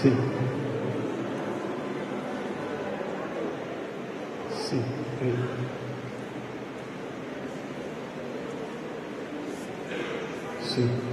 Sí. Sí. Sí.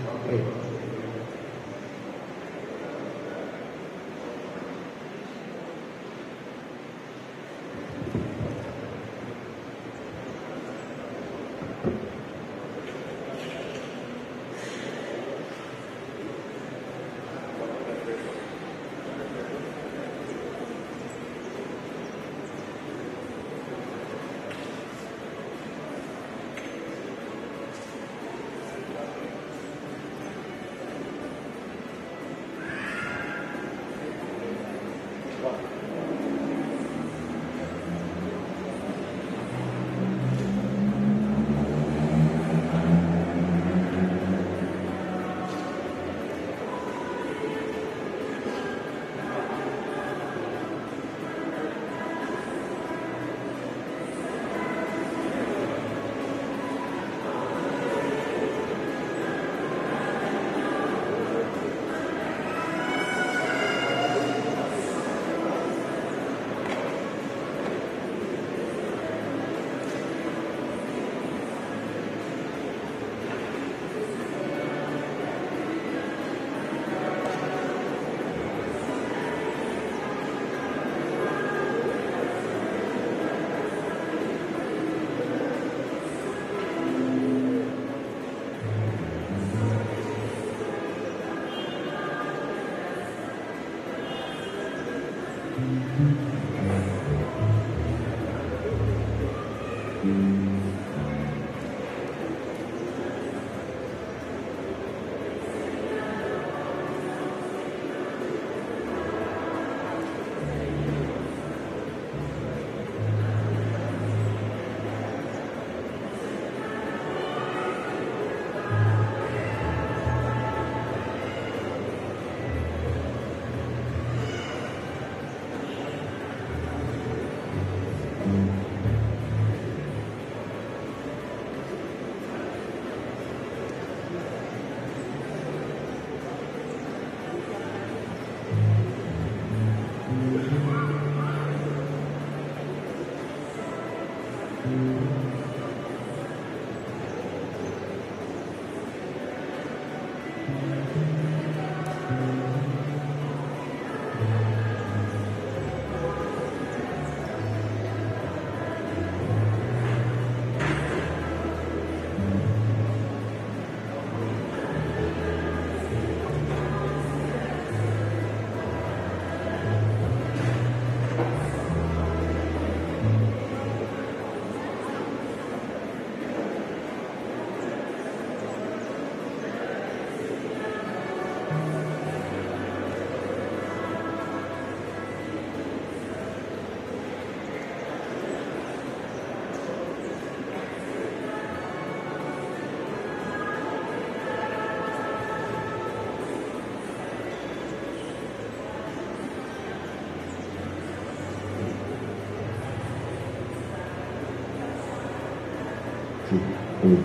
Sí. Un.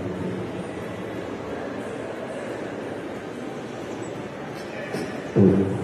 Un.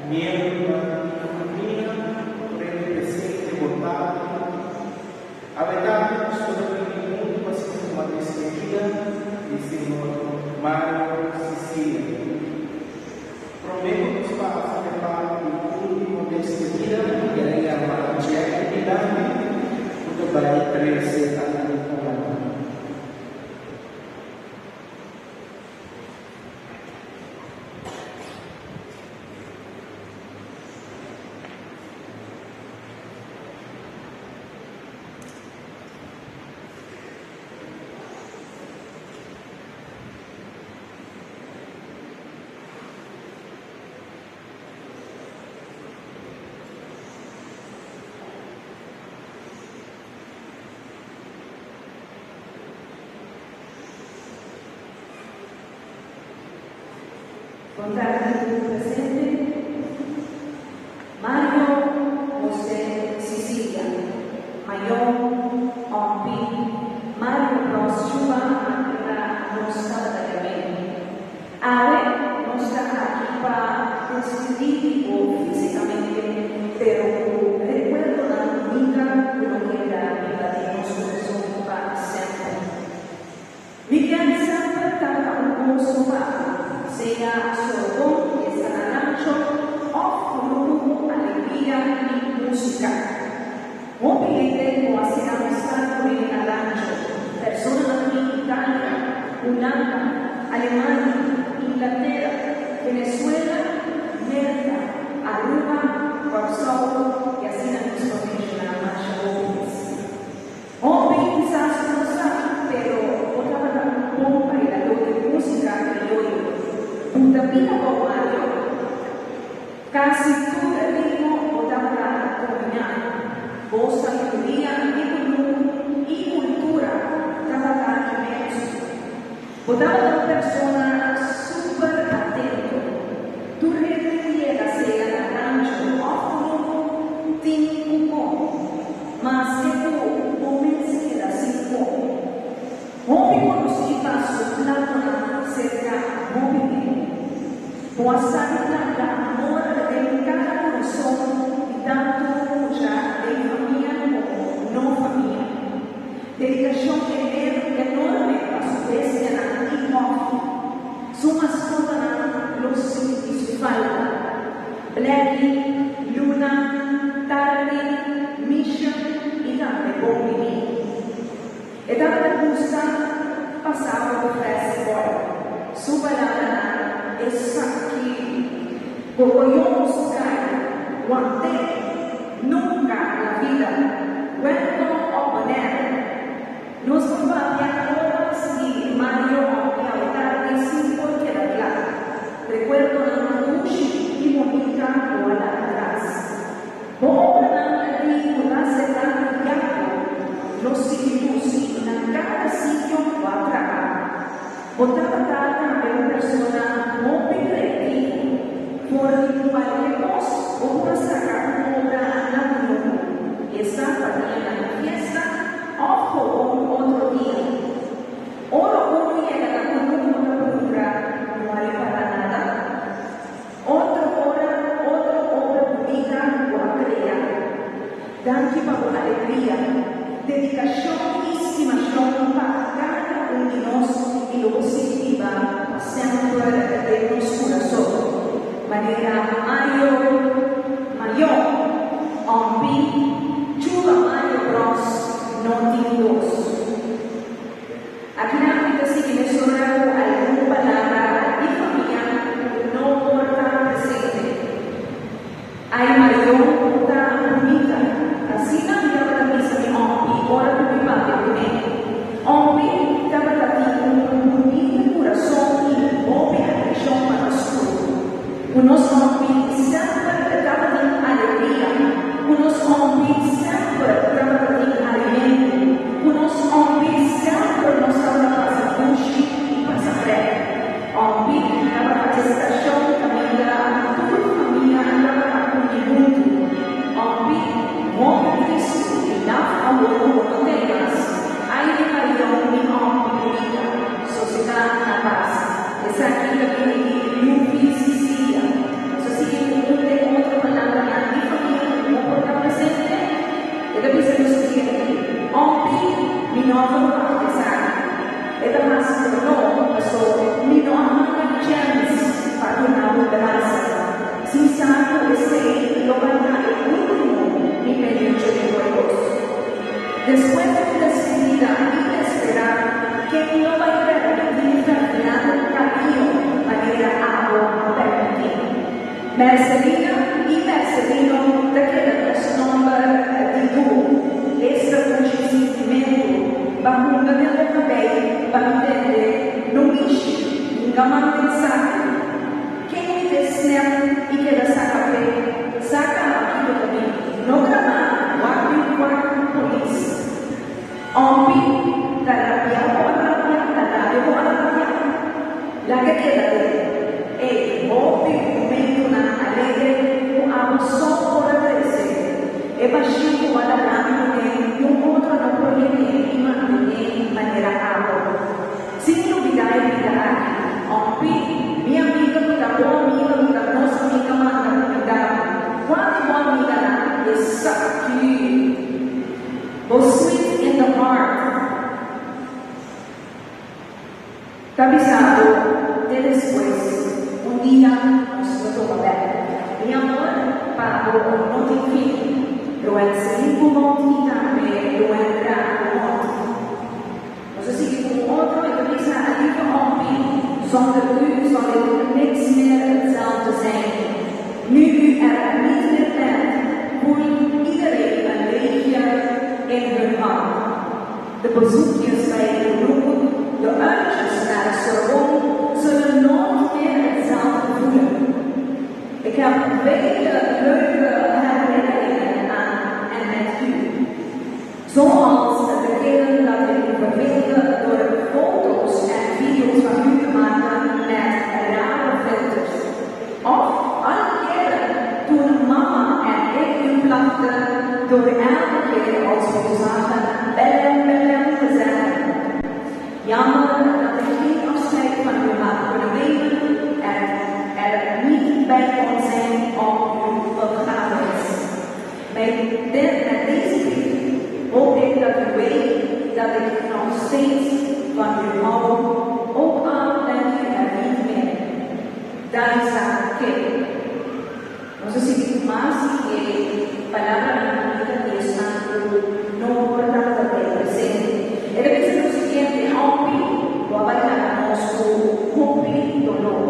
Miembronan di famia por hende presente bo tata. Awe tardi nos por a bini huntu pa asina tuma despedida di señor Mario Cicilia. Promé ku nos pasa e parti di último despedida, mi kier a yama Jackie dilanti ku ta bai trese algun palabra. Bon tardi tur presente. Mario Jose Cicilia, Mayor, Ompi, Mario Bros Chuba manera nos tabata yam'é. Awe nos ta aki pa despidí di bo físikamente pero ku rekuerdonan bunita ku lo keda biba den nos kurason pa semper. Miguel semper tabata un goso pa bo, sea sorobon, esta na rancho, òf kunuku ku alegria i músika. Hopi hende ku a sera amistad kuné na rancho, personanan di Italia, Hulanda, Alemania, Inglatera, Venezuela, Merka, Aruba, Kòrsou i asina nos por menshoná masha hopi mes. Hopi kisas no sa, pero bo tabata un bon bailadó di músika krioyo. Buta pita bou Mario. Kasi tur e ritmo bo tabata dominá. Bo sabiduria di kunuku i kultura tabata inmenso. Bo tabata un persona super atento. Tur hende ku yega sea na rancho òf kunuku tin ku kome. Maske ku bo mes keda sin kome. Hopi konosí pa su platonan serka hopi hende. Bo a sabi planta amor den kada kurason di tantu mucha den famia komo no famia. Dedikashon enorme pa su bestianan i hòfi. Su maskotanan lo sinti su falta. Blackie, Luna, Tarly, Misha i tambe Bon Biní. E tabata gusta pasa por festival. Su palabranan esaki, Bogoyon su kai, want'é, nunka na vida, welcome op Bonaire. Nos por papia horas di Mario Ompi awe tardi sin por keda kla. Rekuerdonan dushi i bonita bo a laga atras. Bo obranan di mudansenan diario lo sigui lusi na kada sitio ku bo a traha. Bo tabata tambe un persona hopi kreativo. For di kualke kos bo por a saka un obra na kunuku, esta pa dianan di fiesta òf gewoon otro dia. Ora unu yega na kunuku bo ta puntra, No a repará nada? Otro ora, otro obra bunita bo a crea. Danki pa bo alegria, dedicacion y stimacion pa cada un di nos y lo bo sigui biba pa semper den nos curason. Manera Mario Mayor, Ompi, Chuba Mario Bros no tin dos. Akinan mi ta sigui mesora ku algun palabra di famia ku no por ta presente. Ay Marion, bo ta bunita. Asina mi tabata bisa mi òmpi ora ku mi. Mi no a verwacht esaki. E ta hasi doló paso mi no a haña chèns pa duna bo brasa. Sin sa ku esei lo bai ta e último mi peluche di juegos. Despues di un despedida inesperá, ken lo bai permití Ferdinando Carrillo manera abo a permití? Mercelina i Mercelino ta keda nos nòmber di duo. Esta dushi sintimentu pa hunga den bo kabei pa mi tende no mishi hunga man den saku. Ken mi te snèp i keda saka p'e saka kiko ta bin no grabá wak wak polis. Òmpi ta rabia bo a rabia ta rabia bo a rabia laga keda den e hopi momentunan alegre ku abo so por a trese. E bashí ku a laga mi kuné niun otro no por yen'é i mantené manera abo. Sin lubidá e bida aki. Òmpi, mi amiga ku ta bo amiga ku ta nos amiga manda kumindá bo. Kua di bo amiganan esaki? Bo sweet in the heart ta bisa bo te despues un dia nos lo topa bek. Mi amor pa bo no tin fin. Roel Celine Beaumont y tambe Roel Ra Beaumont. Nos a sigui cu un otro y ta bisa Lieve Ompie, zonder u zal ik niks meer hetzelfde zijn. Nu u er niet meer bent, voelt iedereen een leegje in hun hart. De bezoekjes bij de bloemen, de uitjes naar de Sorbonne zullen nooit meer hetzelfde voelen. Ik heb vele leuke herinneringen aan en met u. Zoals de keren dat ik me verveelde door foto's en video's van u te maken met rare filters. Of alle keren toen mama en ik u plakten door elke keer als we u zagen bellen, bellen te zeggen. Jammer dat ik geen afscheid van u had kunnen nemen en er niet bij kon zijn op uw begrafenis. Met, met deze brief hoop ik dat u weet dat ik nog steeds van u hou, ook al bent u er niet meer. Daisa Kim. Nos a sigui cu mas di e palabranan bunita di esnan cu no por tabata bay presente. E ta bisa lo siguiente, Aunque bo a bay laga nos cu hopi dolor.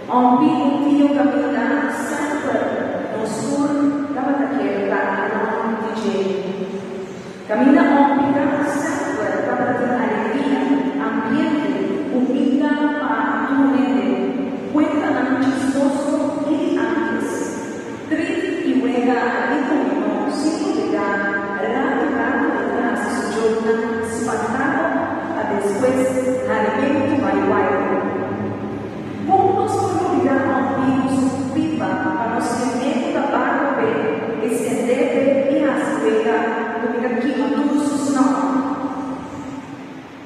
Aunque un tio caminda semper nos tur tabata kier ta rond di dje. Caminda aunque ta semper tabata tin alegria, ambiente, cuminda pa tur hende, cuentanan chistoso y di antes, trit y wega di domino sin lubida rato rato e ta haci su jokenan spantado pa despues harimentu bai waibo. Kon nos por lubidá òf bibu su pipa pa nos tene ku tabako p'e, esendé p'e i hasi wega ku mi ta kima tur su snòp?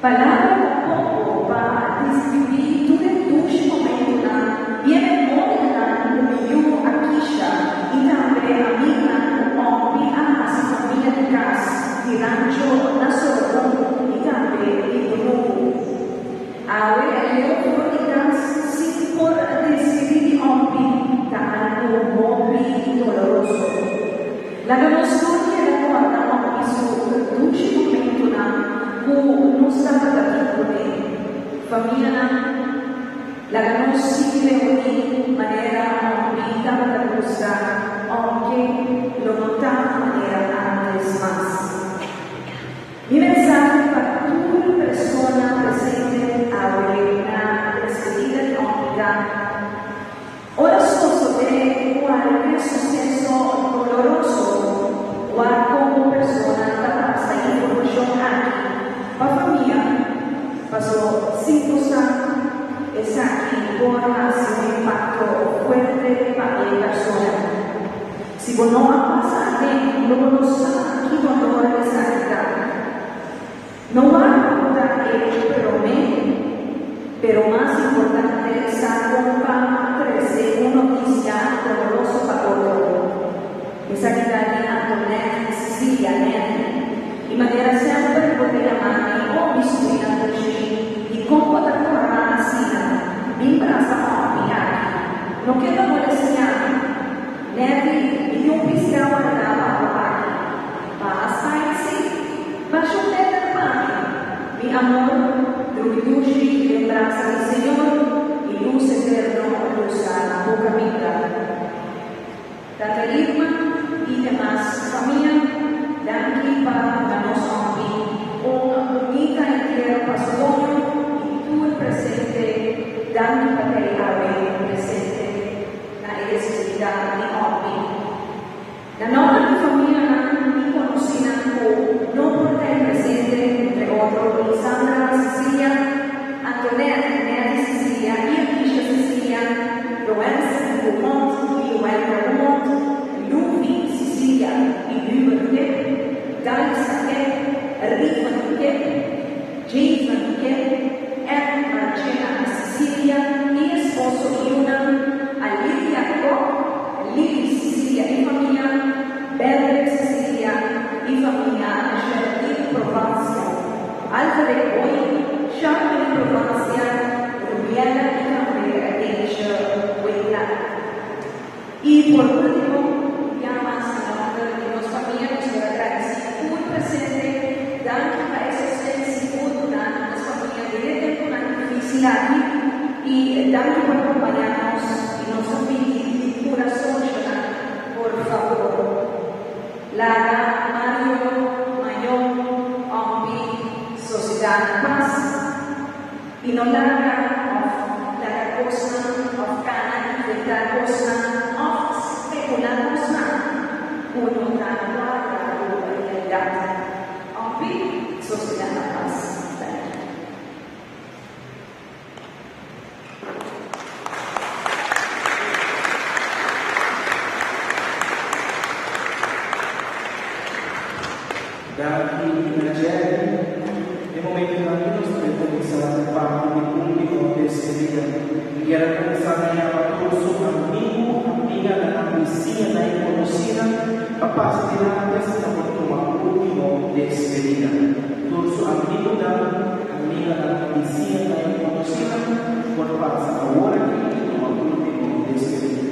Palabra ta poko pa deskribí tur e dushi momentunan i e memorianan ku mi yu a kisha i tambe amigunan ku òmpi a hasi famia di kas, di rancho na Sorobon i tambe di Kunuku. Awe leu for di kas sin por describí di òmpi ta algu hopi doloroso. Laga nos tur keda kòrda òmpi su dushi momentunan ku nos tabata tin kuné. Famianan, laga nos sigui reuní manera òmpi tabata gusta, ounke lo no ta manera ántes mas. Mi mensahe pa tur persona presente awe na despedida di Ompi ta, Ora sosodé kualke suseso doloroso, wak komo persona ta pasa informashon aki pa famia, paso sin bo sa, esaki por hasi un impakto fuerte pa e persona. Si bo no a pasa aden, lo bo no sa ki dolor esaki ta. No wak ku ta e promé, pero mas importante sa kon pa trese un notisia doloroso pa otro. Esaki ta di Antoinette Cecilia Nel. I manera semper bo ta. No keda molestiá mi. Netty, mi tin un piská wardá pa bo aki. Baha spijt sí. Basha un letter pa mi. Mi amor, drumi dushi den brasa di Señor i lus eterno lusa bo kaminda. Tata Irma i demas famia, danki pa duna nos òmbi un bunita entiero pa su doño i tur presente danki pa tei awe presente na e despedida di òmbi. Na nòmber di famianan i konosínan ku no por tei presente, entre otro Lisandra Cecilia, Antoinette Netty Cecilia i Akisha Cecilia, Loens Beaumont i Luendra Beaumont, Luvi Cecilia i Hubert Kip, Daisa Kip, Riven Kip, Javen Kip, Ann Marchena Cecilia i esposo i yunan, Alidia Kok, Lily Cecilia i famia, Beldrick Cecilia i famia, Geraldine Provancia, Alfred Boy, Charmaine Provancia, Rubiella i tambe Deisha Weyland. I por último, un bia mas na nòmber di nos famia nos kier a gradisí tur presente. Danki pa e sosten sigur duná na nos famia den e tempunan difísil aki i danki pa kompañá nos i nos ta pidi di kurason shona por fabor laga Mario Mayon òmpi sosegá na pas. I no laga òf laga kosnan òf kana inventá kosnan òf spekulá kosnan ku no ta kuadra ku realidat. Òf sosegá na pas. Danki. Danki na Jerry. E momentonan aki nos ta bay cuminsa cu parti di ultimo despedida. Mi kier a cuminsa na yama tur su amigo, amiganan, bisiñanan y conocinan pa pasa dilanti asina por tuma ultimo despedida. Tur su amigonan, amiganan, bisiñanan y conocinan por pasa awor aki y tuma ultimo despedida.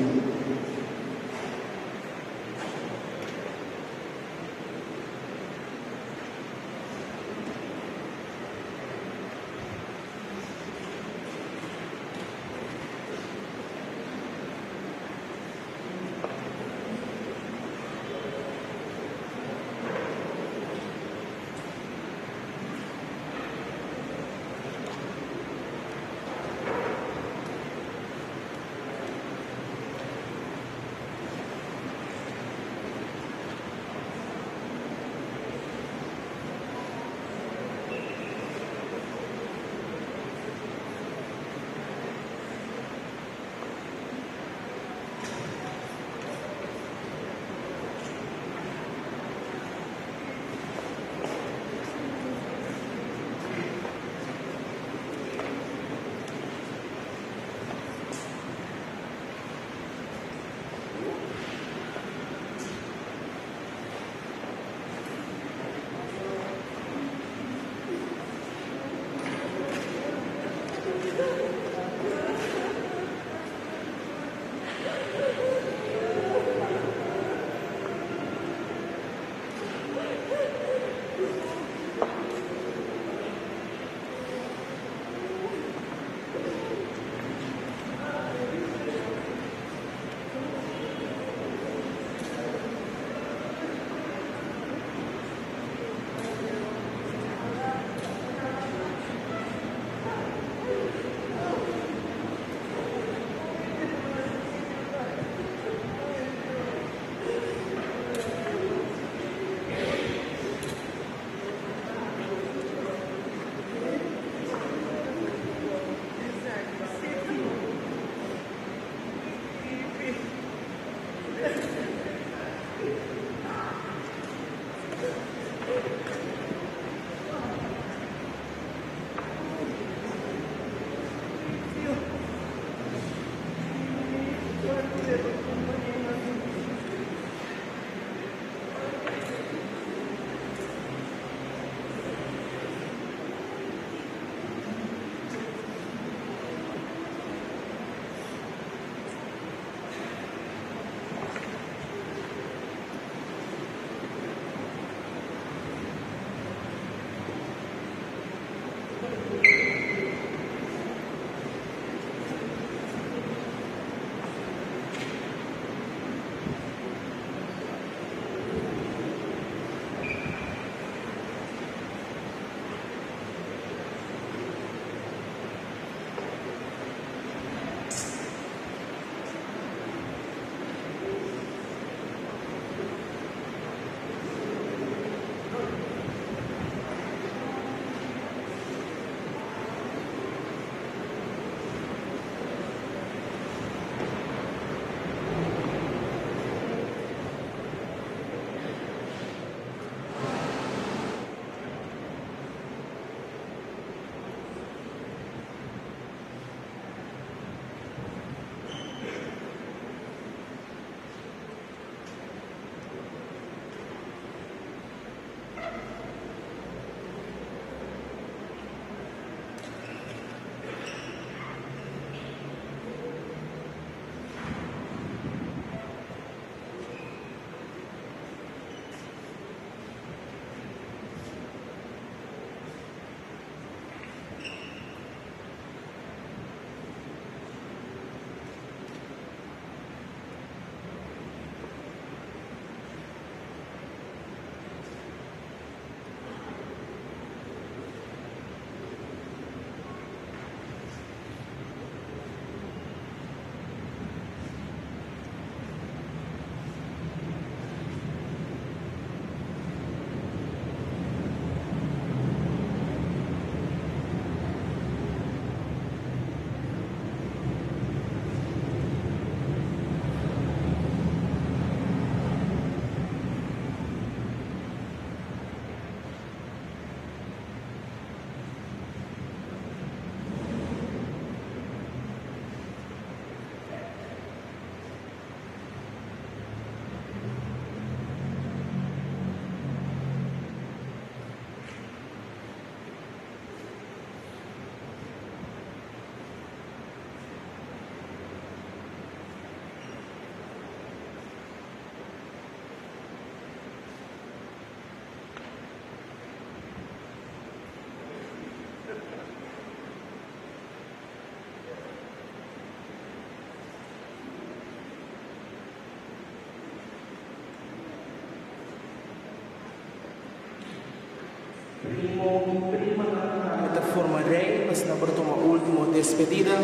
Primo y primanan tambe ta forma rey pa asina por tuma ultimo despedida.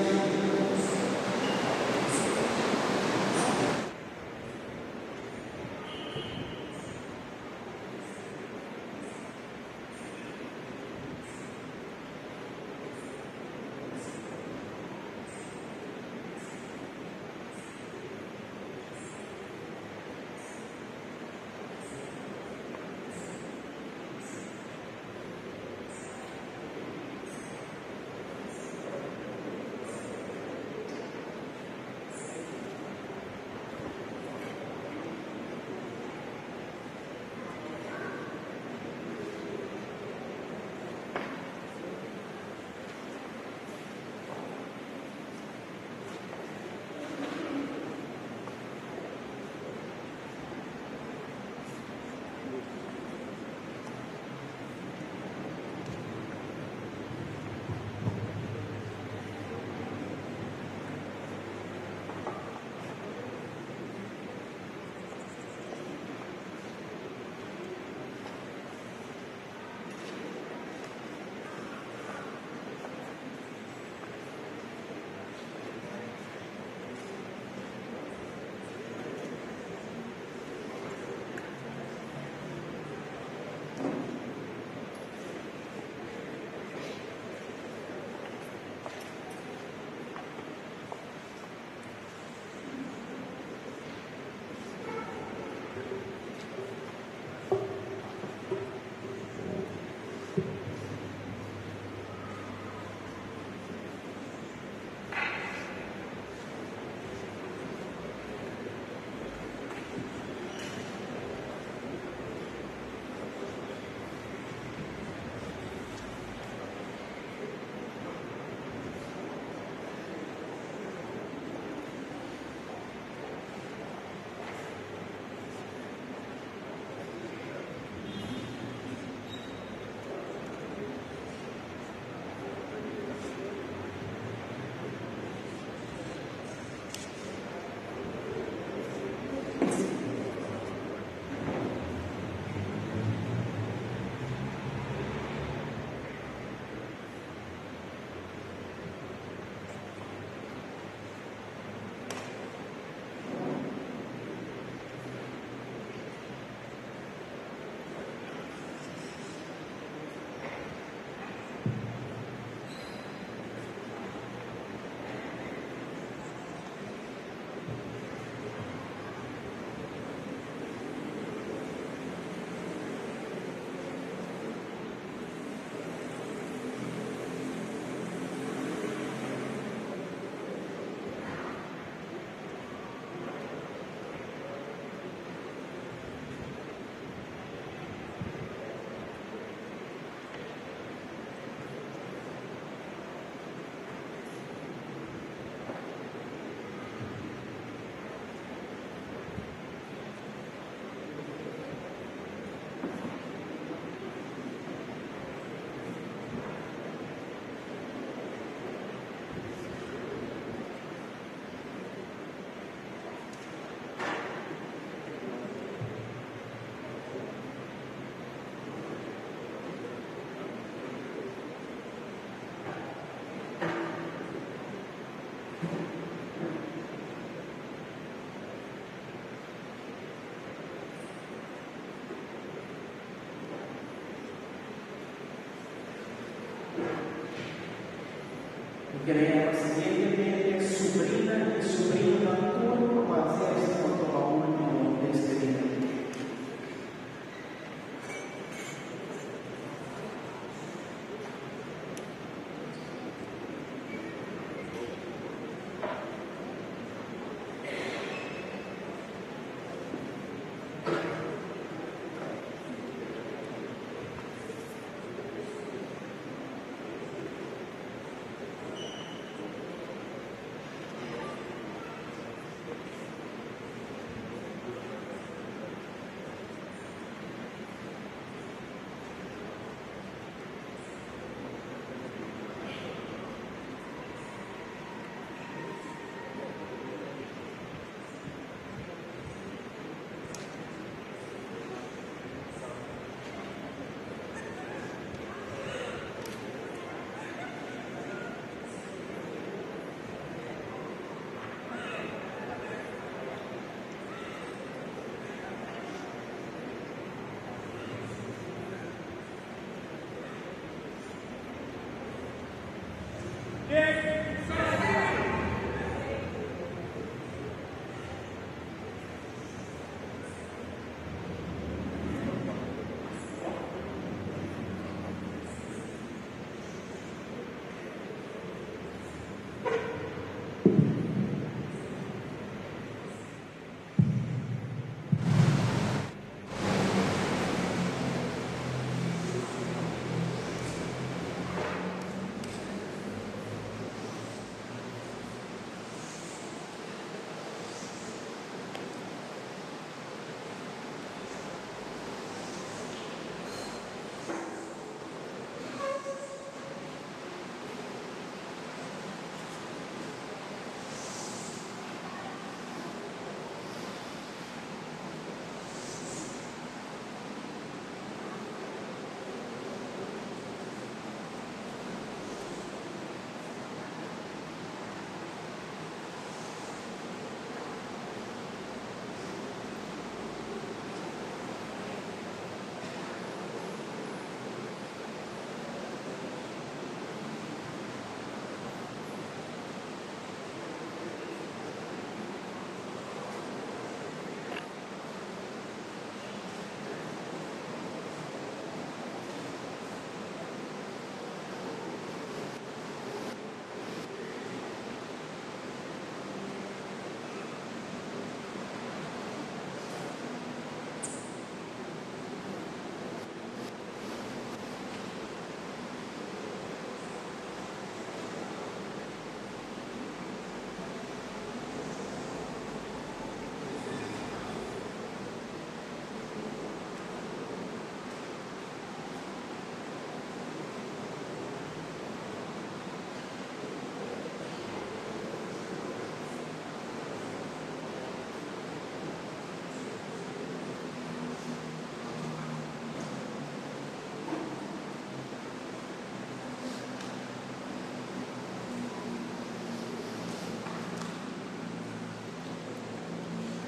Mi ker yama siguientemente subrina i subrinonan tur pa pasa esta pa tuma ultimo despedida.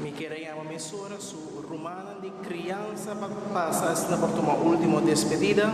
Mi kier a yama mesora su rumannan di kriansa pa pasa asina por tuma ultimo despedida.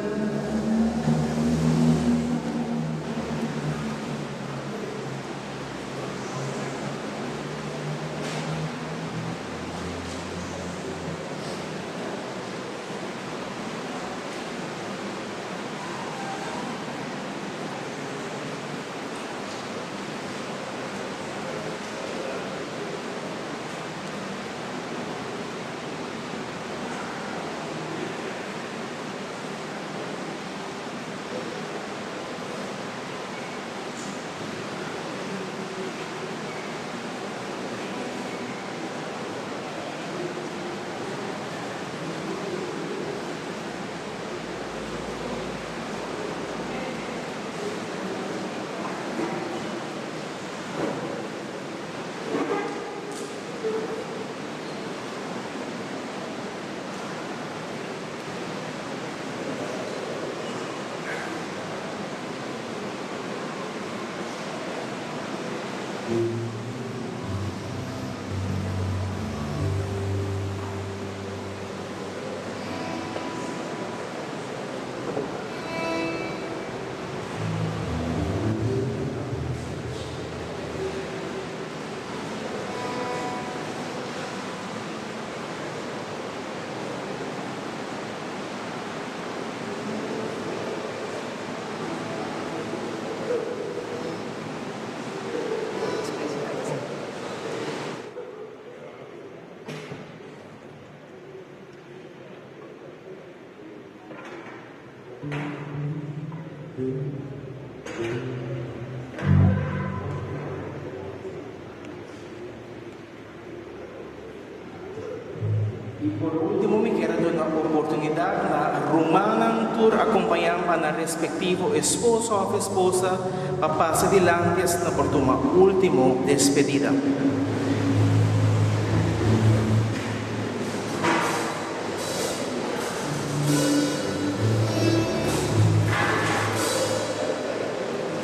Y por ultimo mi kier a duna oportunidad na rumannan tur acompaña pa nan respectivo esposo of esposa pa pasa dilanti asina por tuma ultimo despedida.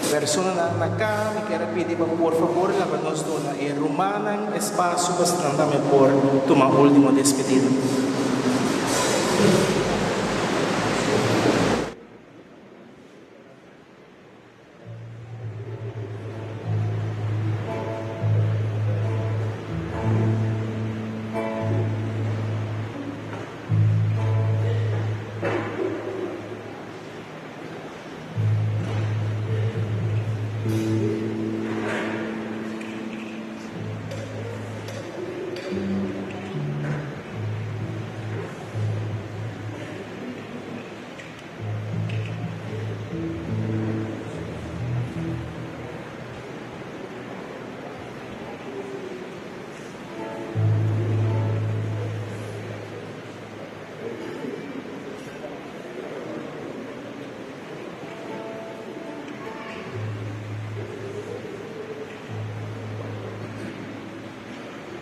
Personanan na ka, mi kier a pidi pa por fabor laga nos duna e rumannan espasio pa asina nan tambe por tuma ultimo despedida.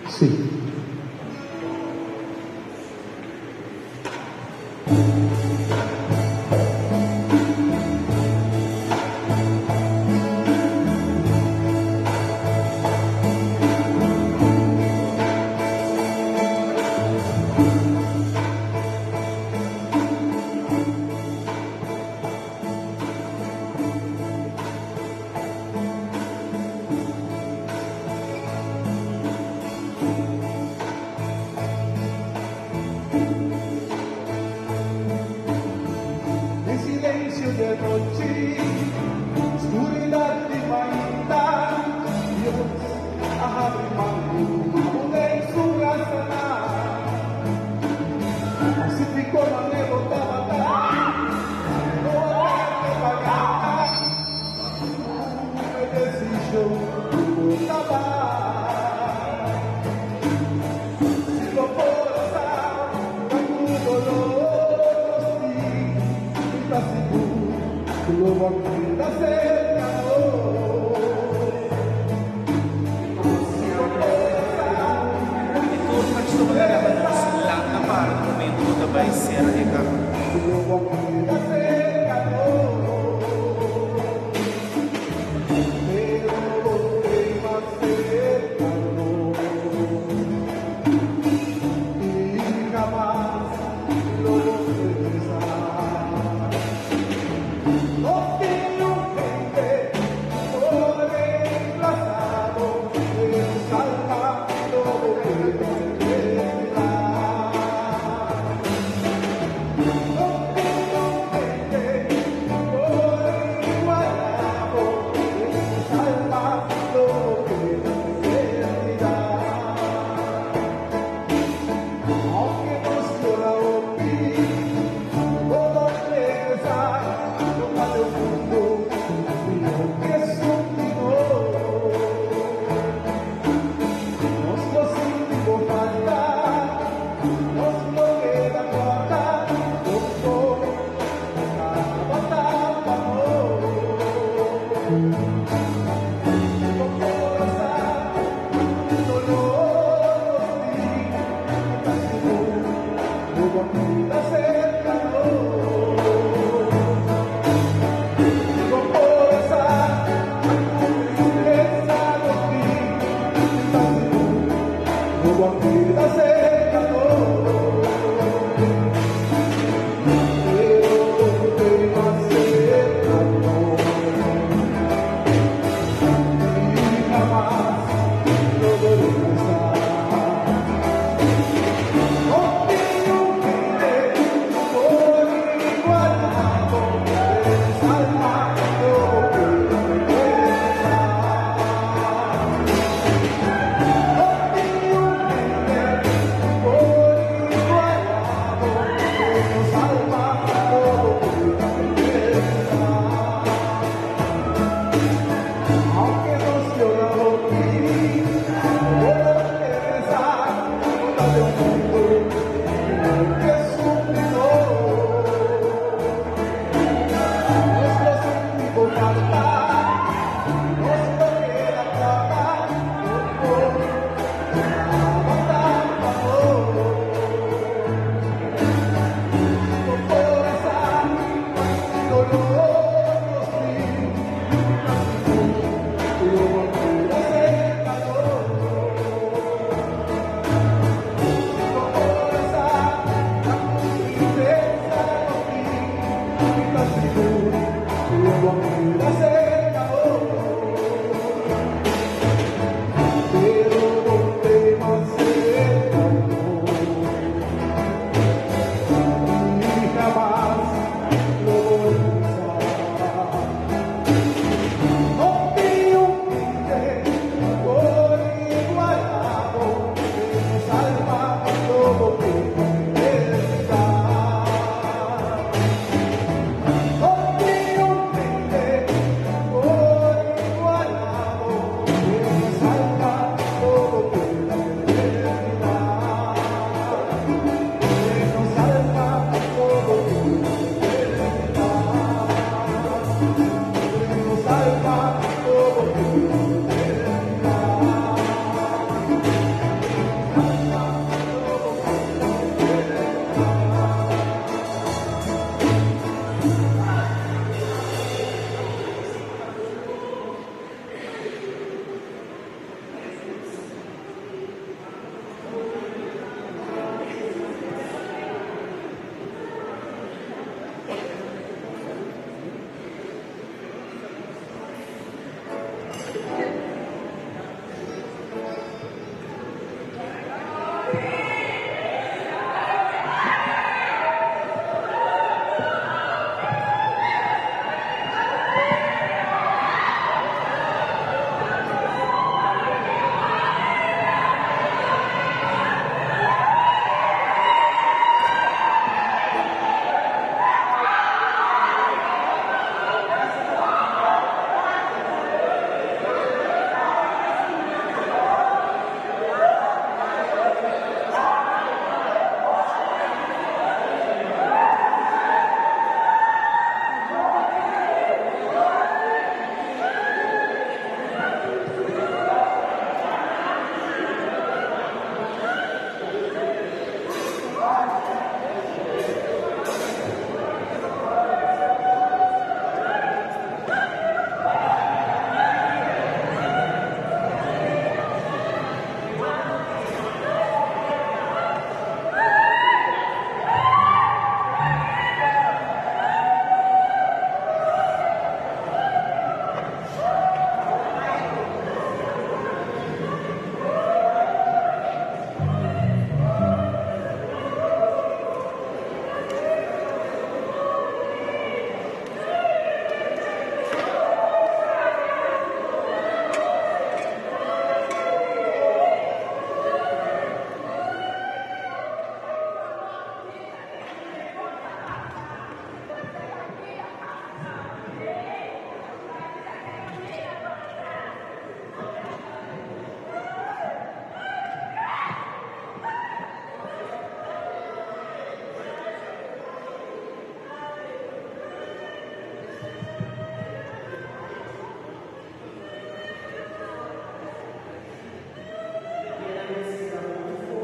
Sí. En silencio de noche, oscuridad de mañana, Dios abre en su raza. Pacifico manejo tabata, no ataque pagata, me deciso tabar. Si lo forzar, tu dolor lo va a cerca. E tur pa laga nos lanta para na momento cu ta bay cera e caha. No tiene un gente por emplazado, en salva todo que tendrá. No tiene un gente por igualado, en salva todo que tendrá. Aunque nos llora opi, todo regresar, no vale un mundo, que es un vigor. Nos lo sentimos faltar, nos lo queda guardar, doctor, cada amor. Aunque nos llora de un mundo que es sufridor. Nuestro sentido falta, nos lo queda clavar, dolor nos Luego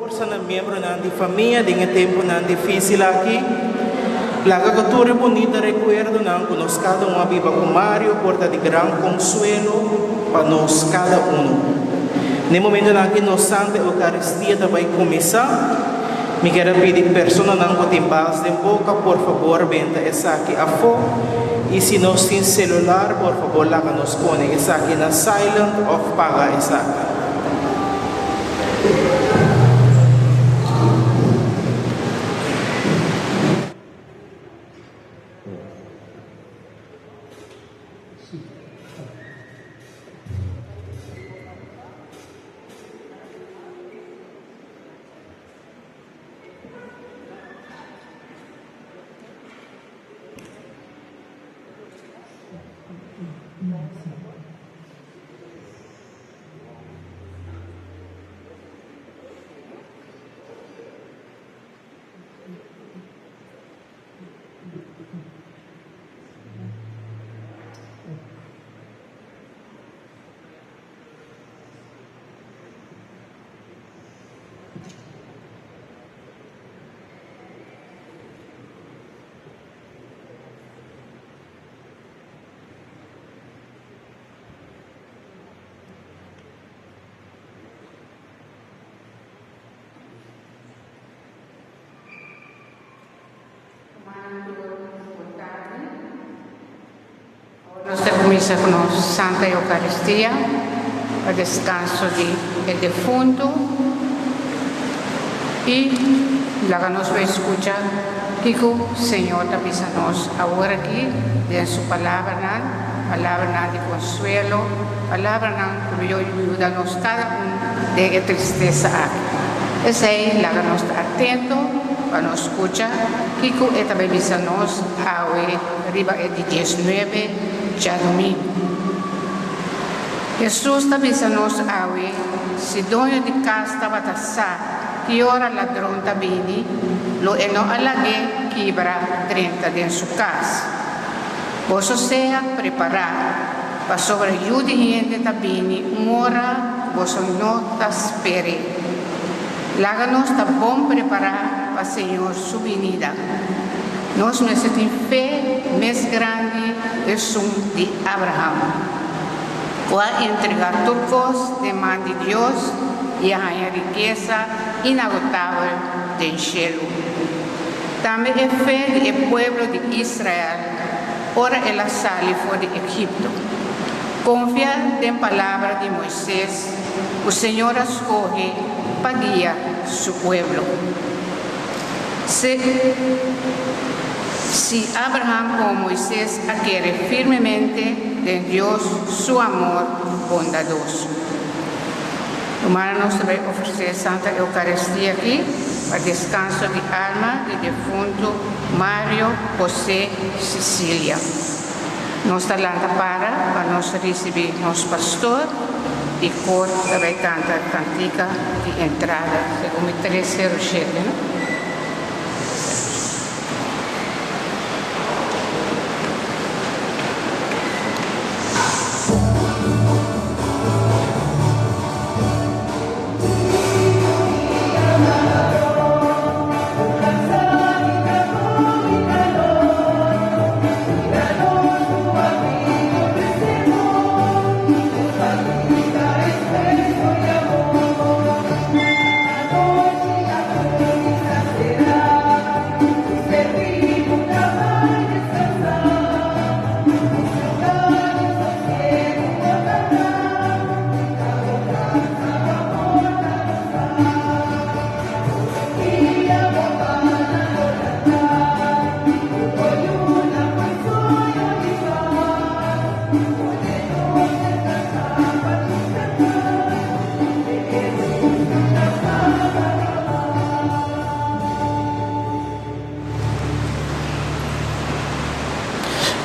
Forsa na miembronan di famia den e temponan difícil aki. Laga cu tur e bunita recuerdonan cu nos cada un a biba cu Mario por ta di gran consuelo pa nos cada uno. Na e momentonan aki nos Santa Eucaristia ta bay cuminsa. Mi kier a pidi personanan cu tin bas den boca por fabor benta esaki afo y si nos tin celular por fabor laga nos pone esaki na silent of paga esaki. Nos ta cuminsa cu nos Santa Eucaristia pa descanso di e defunto y laga nos bay scucha kico Señor ta bisa nos awor aki den su palabranan, palabranan di consuelo, palabranan cu lo yuda nos cada un den e tristesa aki. Esey laga nos ta atento pa nos scucha kico e ta bay bisa nos awe riba e di diesnuebe djadumingu. Hesus ta bisa nos awe, si doño di cas tabata sa ki ora ladron ta bini, lo e no a lag'é kibra drenta den su cas. Boso sea prepará, pasobra Yu di hende ta bini un ora ku boso no ta sper'é. Laga nos ta bon prepará pa Señor su binida. Nos mester tin fe mes grandi ku esun di Abraham, ku a entregá tur kos den man di Dios i a haña rikesa inagotabel den shelu. Tambe e fe di e pueblo di Israel ora el a sali for di Egipto. Konfia den palabra di Moises ku Señor a skohe pa guia su pueblo. Si si Abraham komo Moises a kere firmemente den Dios su amor bondadoso. Rumannan nos ta bai ofresé Santa Eukaristia aki pa deskanso di alma di defuntu Mario José Cicilia. Nos ta lanta para pa nos risibí nos pastor i kor ta bai kanta kantika di entrada segun mi 307 no.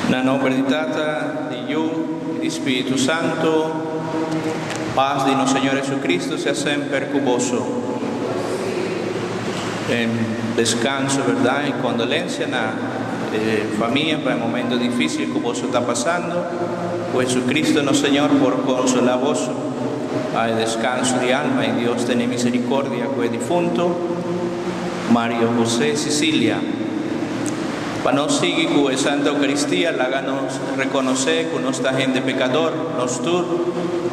Na nomber di Tata, di Yu i di Spiritu Santu, pas di nos Señor Jesucristo sea semper ku boso. En descanso, verdad, y condolencia na e famia pa e momento dificil ku boso ta pasando. Ku Jesucristo nos Señor por consola boso. Pa e descanso di alma y Dios tene misericordia ku e difunto Mario José Cicilia. Pa nos sigui ku e Santa Eucaristia laga nos reconoce ku nos ta hende pecador, nos tur,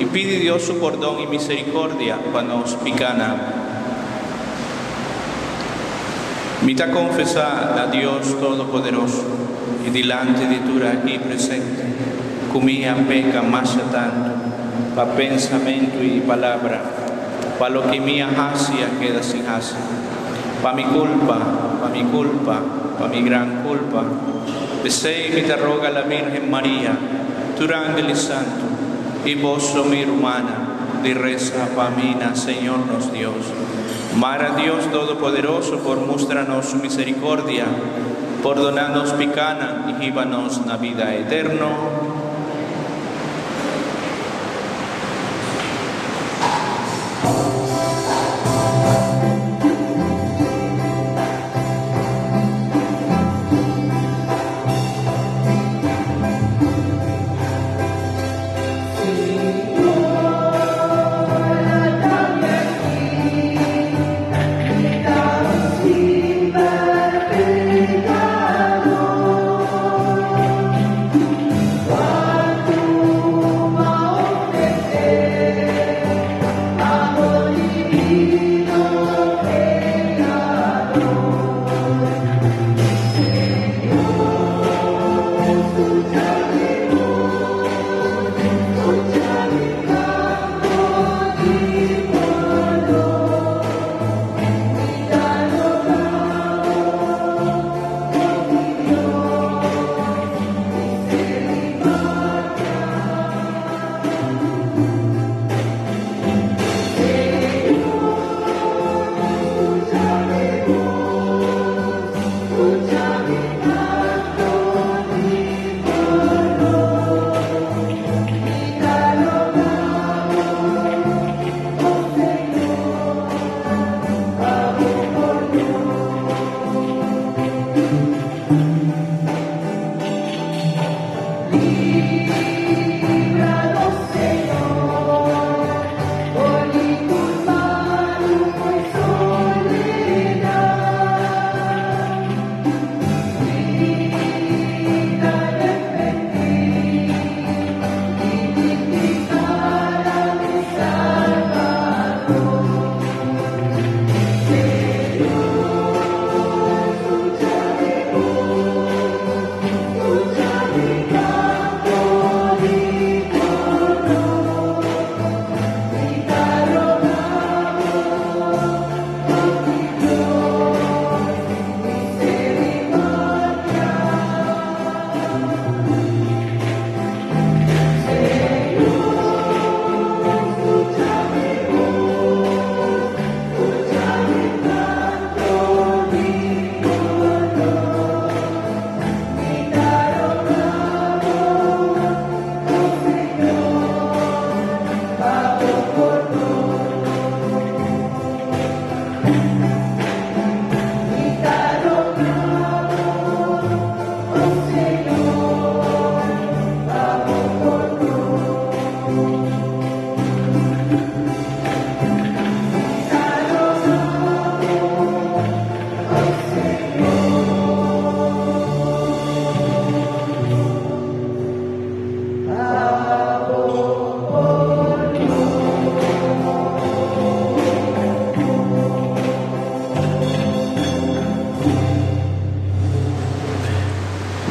y pidi Dios su pordon y misericordia pa nos picanan. Mi ta confesa na Dios Todopoderoso y dilanti di tur aki presente cu mi a peca masha tanto pa pensamentu y palabra, pa loke mi a haci a keda sin haci, pa mi culpa, pa mi culpa, pa mi gran culpa. P'esey mi ta roga la Virgen Maria, tur angel y santo, y boso mi rumannan, di reza pa mi na Señor nos Dios. Mara Dios Todopoderoso por mustra nos su misericordia, pordona nos picanan y hiba nos na bida eterno.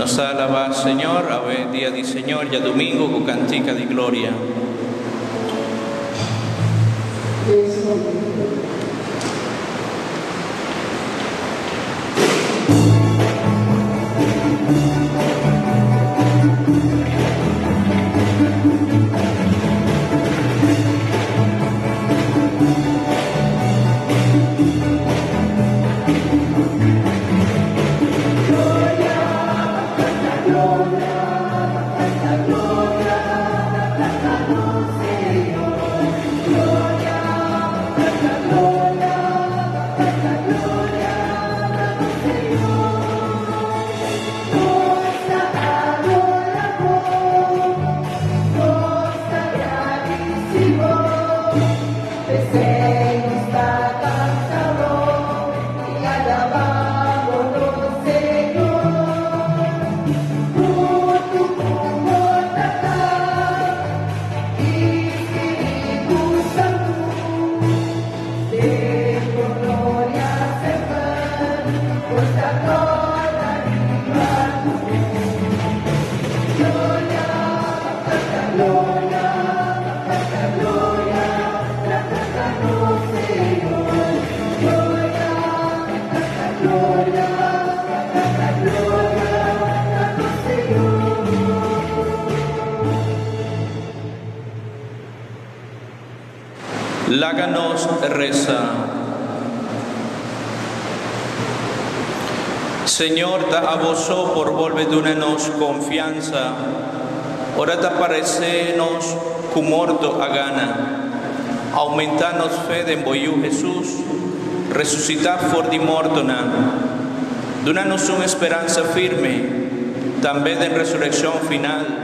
Nos ta alabá Señor awe dia di Señor djadumingu ku kantika di gloria. Laga nos resa. Señor ta abo so por bolbe duna nos confiansa ora ta parece nos cu morto a gana. Aumenta nos fe den bo Yu Hesus, resucita for di mortonan. Duna nos un esperansa firme, tambe den resureccion final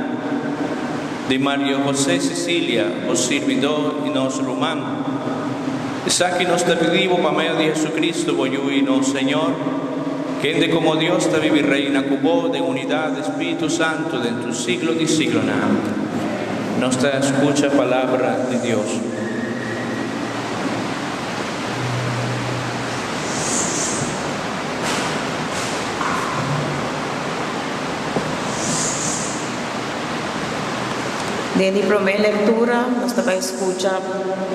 di Mario José Cecilia, bo sirbidó i nos ruman. Esaki nos ta pidi bo pa medio di Jesucristo, bo Yu i nos Señor, kende komo Dios ta bibi reina ku bo den unidat di Spiritu Santu den tur siglo di siglonan. Nos ta skucha palabra di Dios. Den di promé lektura nos ta bai skucha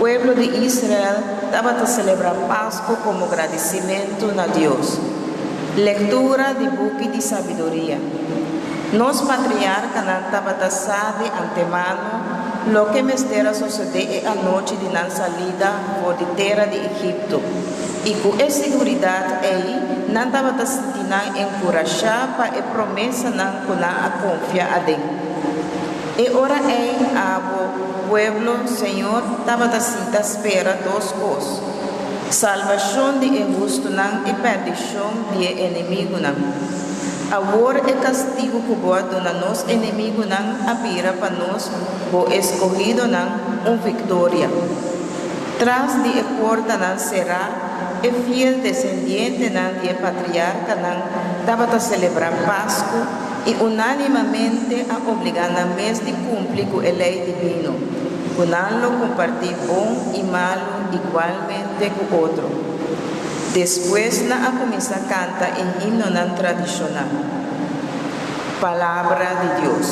pueblo di Israel tabata selebrá Pasku komo gradisimentu na Dios. Lektura di Buki di Sabiduria. Nos patriarkanan tabata sa di antemano loke mester a sosodé e anochi di nan salida for di tera di Egipto, i ku e siguridat ei nan tabata sinti nan enkurashá pa e promesanan ku nan a konfia aden. E ora ei abo, pueblo, Señor tabata sinta spera dos kos, salbashon di e hustunan i pèrdishon di e enemigunan. Awor e kastigu ku bo a duna nos enemigunan a bira pa nos, bo eskohidonan, un viktoria. Tras di e portanan será, e fiel desendientenan di e patriarkanan tabata selebrá Pasku i unánimamente a obligá nan mes di kumpli ku e lei divino, ku nan lo kompartí bon i malu igualmente ku otro. Despues nan a kuminsá kanta e himnonan tradishonal. Palabra di Dios.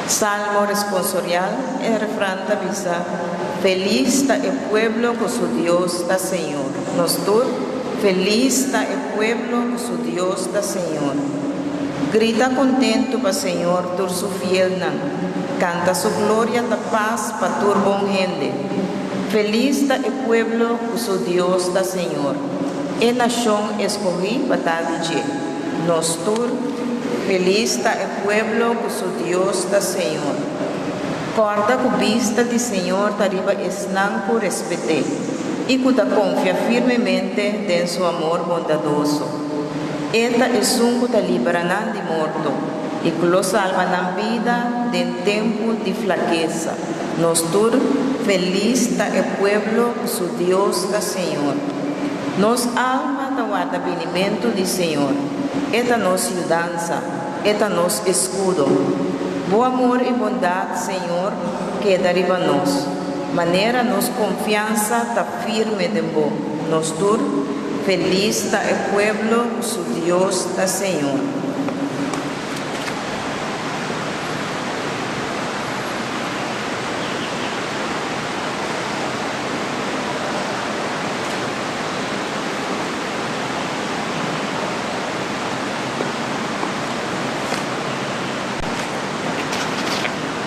Salmo responsorial, E refran ta bisa, Felis ta e pueblo ku su Dios ta Señor. Nos tur, Felis ta e pueblo ku su Dios ta Señor. Grita kontentu pa Señor tur su fielnan, kanta su gloria ta pas pa tur bon hende. Felis ta e pueblo ku su Dios ta Señor, e nashon eskohí pa ta di dje. Nos tur, Felis ta e pueblo ku su Dios ta Señor. Kòrda ku bista di Señor ta riba esnan ku respet'é i ku ta konfia firmemente den su amor bondadoso. E ta esun ku ta libra nan di morto i ku lo salba nan bida den tempu di flakesa. Nos tur, Felis ta e pueblo ku su Dios ta Señor. Nos alma ta warda binimentu di Señor. E ta nos yudansa, E ta nos eskudo. Bo amor i bondat, Señor, keda riba nos. Manera nos konfiansa ta firme den Bo, nos tur. Felis ta e pueblo ku su Dios ta Señor.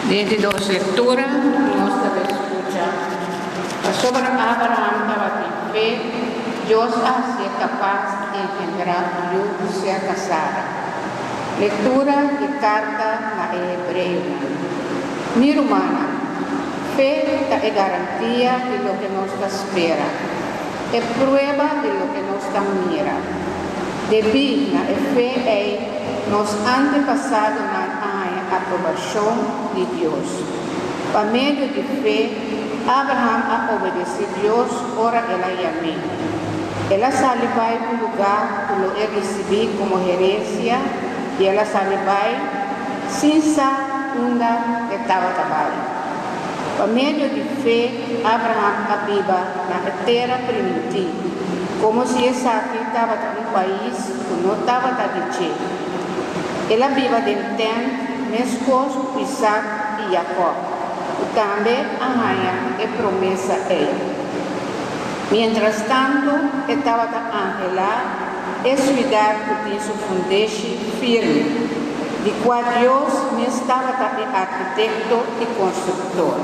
Den di dos lectura nos ta bay scucha pasobra Abraham tabatin fe, Dios a hacié capaz di engendra un yu cerca Sara. Lectura di carta na e Hebreonan. Mi rumannan, fe ta e garantia di loke nos ta spera, e prueba di loke nos ta mira. Debí na e fe ei, nos antepasadonan a haña aprobashon di Dios. Pa medio di fe, Abraham a obedesé Dios ora el a yam'é. El a sali bai un lugá ku lo e risibí komo herensia i el a sali bai sin sa unda e tabata bai. Pa medio di fe, Abraham a biba na e tera primintí, komo si esaki tabata un pais ku no tabata di dje. El a biba den tènt meskos ku Isak i Jakòb, ku tambe a haña e promesa ei. Mientrastantu, e tabata anhelá e siudat ku tin su fundeshi firme, di kua Dios mes tabata e arkitekto i konstruktor.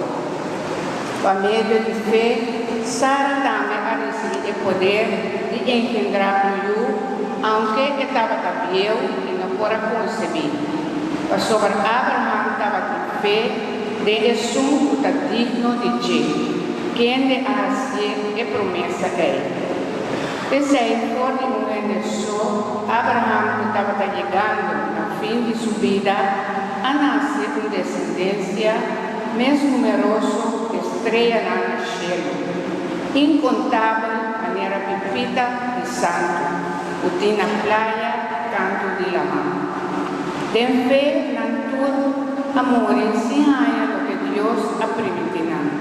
Pa medio di fe, Sara tambe a risibí e poder di engendrá un yu, aunke e tabata bieu i no por a konsebí, pasobra Abraham tabatin fe den Esun ku ta digno di dje, kende a hasié e promesa ei. P'esei, for di un hende so, Abraham ku tabata yegando na fin di su bida, a nase un desendensia mes numeroso ku e streanan na shelu, inkontabel manera pipita di santu ku tin na playa kantu di laman. Den fe nan tur a muri sin haña loke Dios a primintí nan,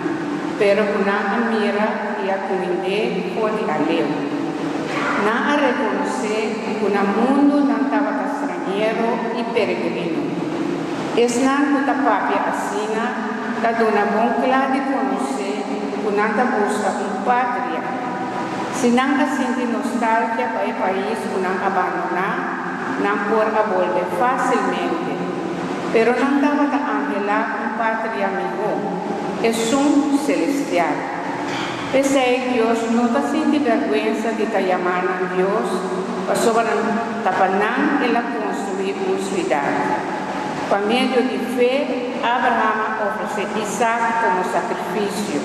pero ku nan a mira i a kumind'é for di aleu. Nan a rekonosé ku na mundu nan tabata strañero i peregrino. Esnan ku ta papia asina ta duna bon kla di konosé ku nan ta buska un patria. Si nan a sinti nostalgia pa e pais ku nan a bandoná, nan por a bolbe fásilmente. Pero nan tabata anhelá un patria mihó, esun selestial. P'esei Dios no ta sinti bèrgwensa di ta yamá nan Dios, pasobra ta pa nan el a konstruí un siudat. Pa medio di fe, Abraham a ofresé Isak komo sakrifisio,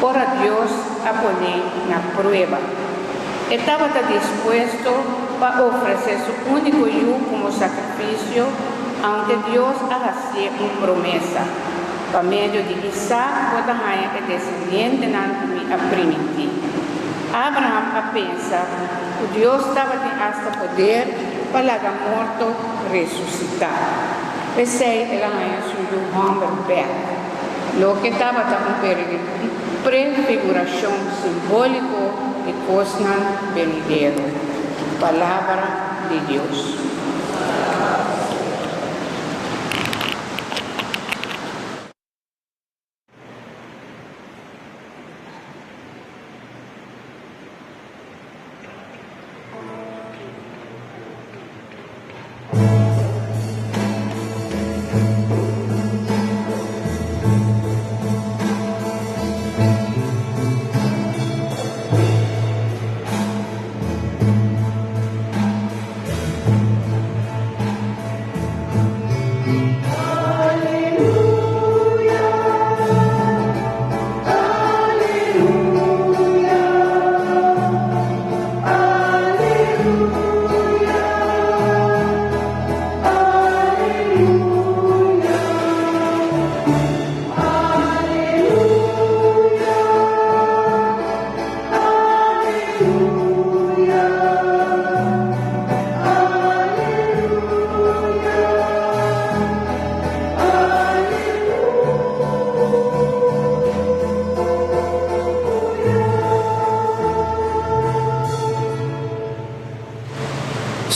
ora Dios a pon'é na prueba. E tabata dispuesto pa ofresé su úniko yu komo sakrifisio, aunke Dios a hasié un promesa. Pa medio di Isaac bo ta haña e desendientenan ku mi a primintí. Abraham a pensa ku Dios tabatin asta poder pa laga morto resusitá. P'esei el a haña su yu hòmber bèk, loke tabata un prefigurashon simbóliko di kosnan benidero. Palabra di Dios.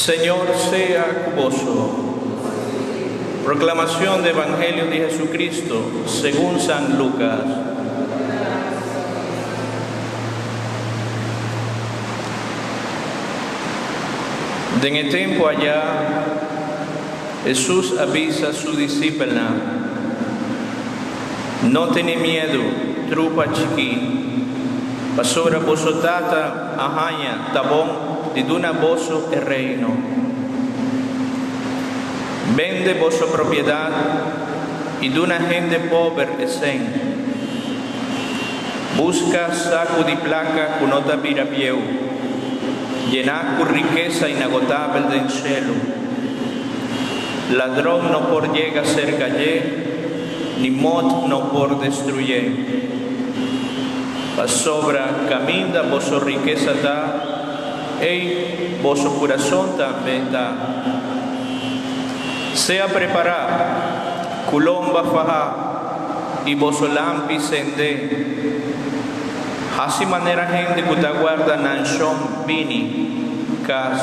Señor sea cu boso. Proclamación del Evangelio de Jesucristo según San Lucas. Den e tempo aya, Hesus a bisa su disipelnan, No tene miedu, trupa chikí, pasobra boso Tata a haña ta bon di duna boso e Reino. Bende boso propiedat i duna hende pober e sèn. Buska saku di plaka ku no ta bira bieu, yená ku rikesa inagotabel den shelu. Ladron no por yega serka dje, ni mot no por destruyé. Pasobra kaminda boso rikesa ta, ei boso kurason tambe ta. Sea prepará, ku lomba fahá i boso lampi sendé. Hasi manera hende ku ta guarda nan shon bini kas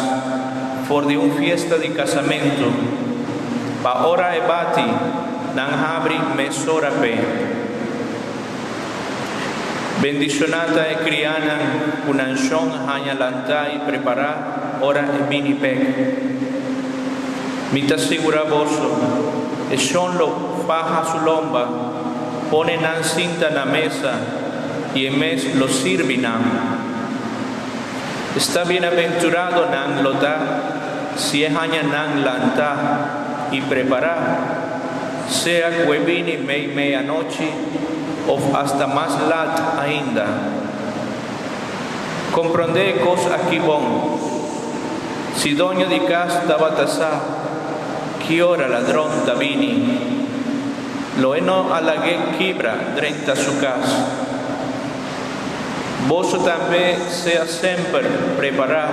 for di un fiesta di kasamentu, pa ora e bati, nan habri mesora p'e. Bendishoná ta e krianan ku nan shon haña lantá i prepará ora e bini bèk. Mi ta sigurá boso, e shon lo faha su lomba, pone nan sinta na mesa i e mes lo sirbi nan. Esta bienaventurado nan lo ta si e haña nan lantá i prepará, sea ku e bini mei mei anochi òf asta mas lat ainda. Komprondé e kos aki bon, Si doño di kas tabata sa ki ora ladron ta bini, lo e no a lag'é kibra drenta su kas. Boso tambe sea semper prepará,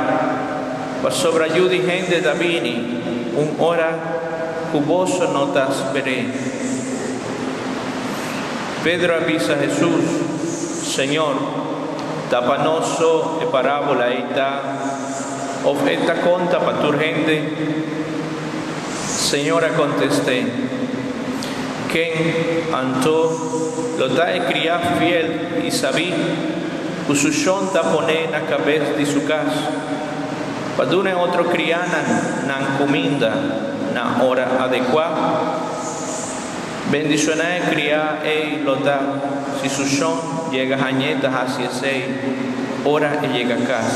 pasobra Yu di hende ta bini un ora ku boso no ta sper'é. Pedro a bisa Hesus, Señor, ta pa nos so e parábola ei ta, òf e ta konta pa tur hende? Señor a kontest'é, Ken, anto, lo ta e kriá fiel i sabí ku su shon ta pon'é na kabes di su kas, pa duna e otro kriánan nan kuminda na ora adekuá? Bendishoná e kriá ei lo ta si su shon yega hañ'é ta hasi esei ora e yega kas.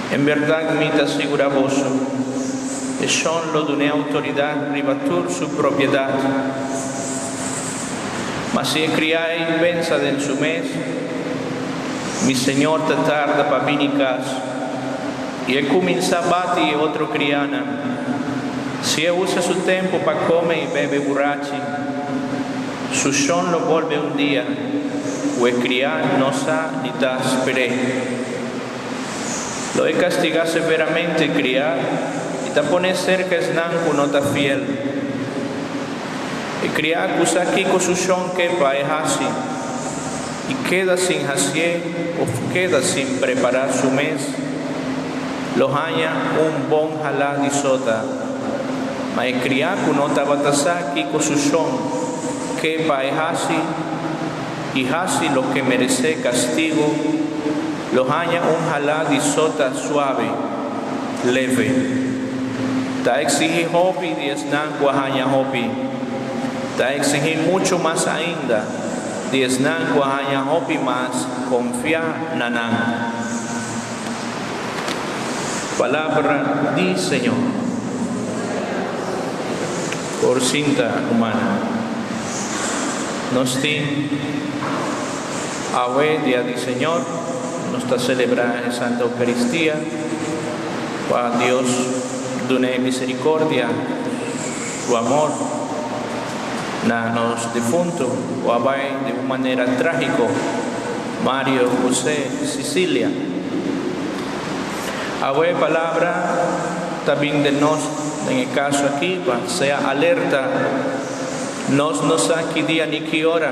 En bèrdat mi ta sigurá boso, e shon lo dun'é outoridat riba tur su propiedat. Ma si e kriá ei pensa den su mes, Mi señor ta tarda pa bini kas, I e kuminsá bati e otro kriánan. Si e usa su tempu pa kome i bebe burachi, su shon lo bolbe un dia ku e kriá no sa ni ta sper'é. Lo e kastigá severamente e kriá i ta pon'é serka esnan ku no ta fiel. E kriá ku sa kiko su shon ke pa e hasi i keda sin hasié òf keda sin prepará su mes, lo haña un bon halá di sota. Ma e kriá ku no tabata sa kiko su shon ke pa e hasi i hasi loke meresé kastigu, lo haña un halá di sota suave, leve. Ta eksigí hopi di esnan ku a haña hopi. Ta eksigí muchu mas ainda di esnan ku a haña hopi mas konfiá na nan. Palabra di Señor. Por sinta humana. Nos tin awe dia di Señor, nos ta selebrá e Santa Eucaristia pa Dios dun'é misericordia, su amor na nos difunto ku a bai di un manera trágiko, Mario José Sicilia. Awe palabra ta bin den nos den e kaso aki pa sea alerta. Nos no sa ki dia ni ki ora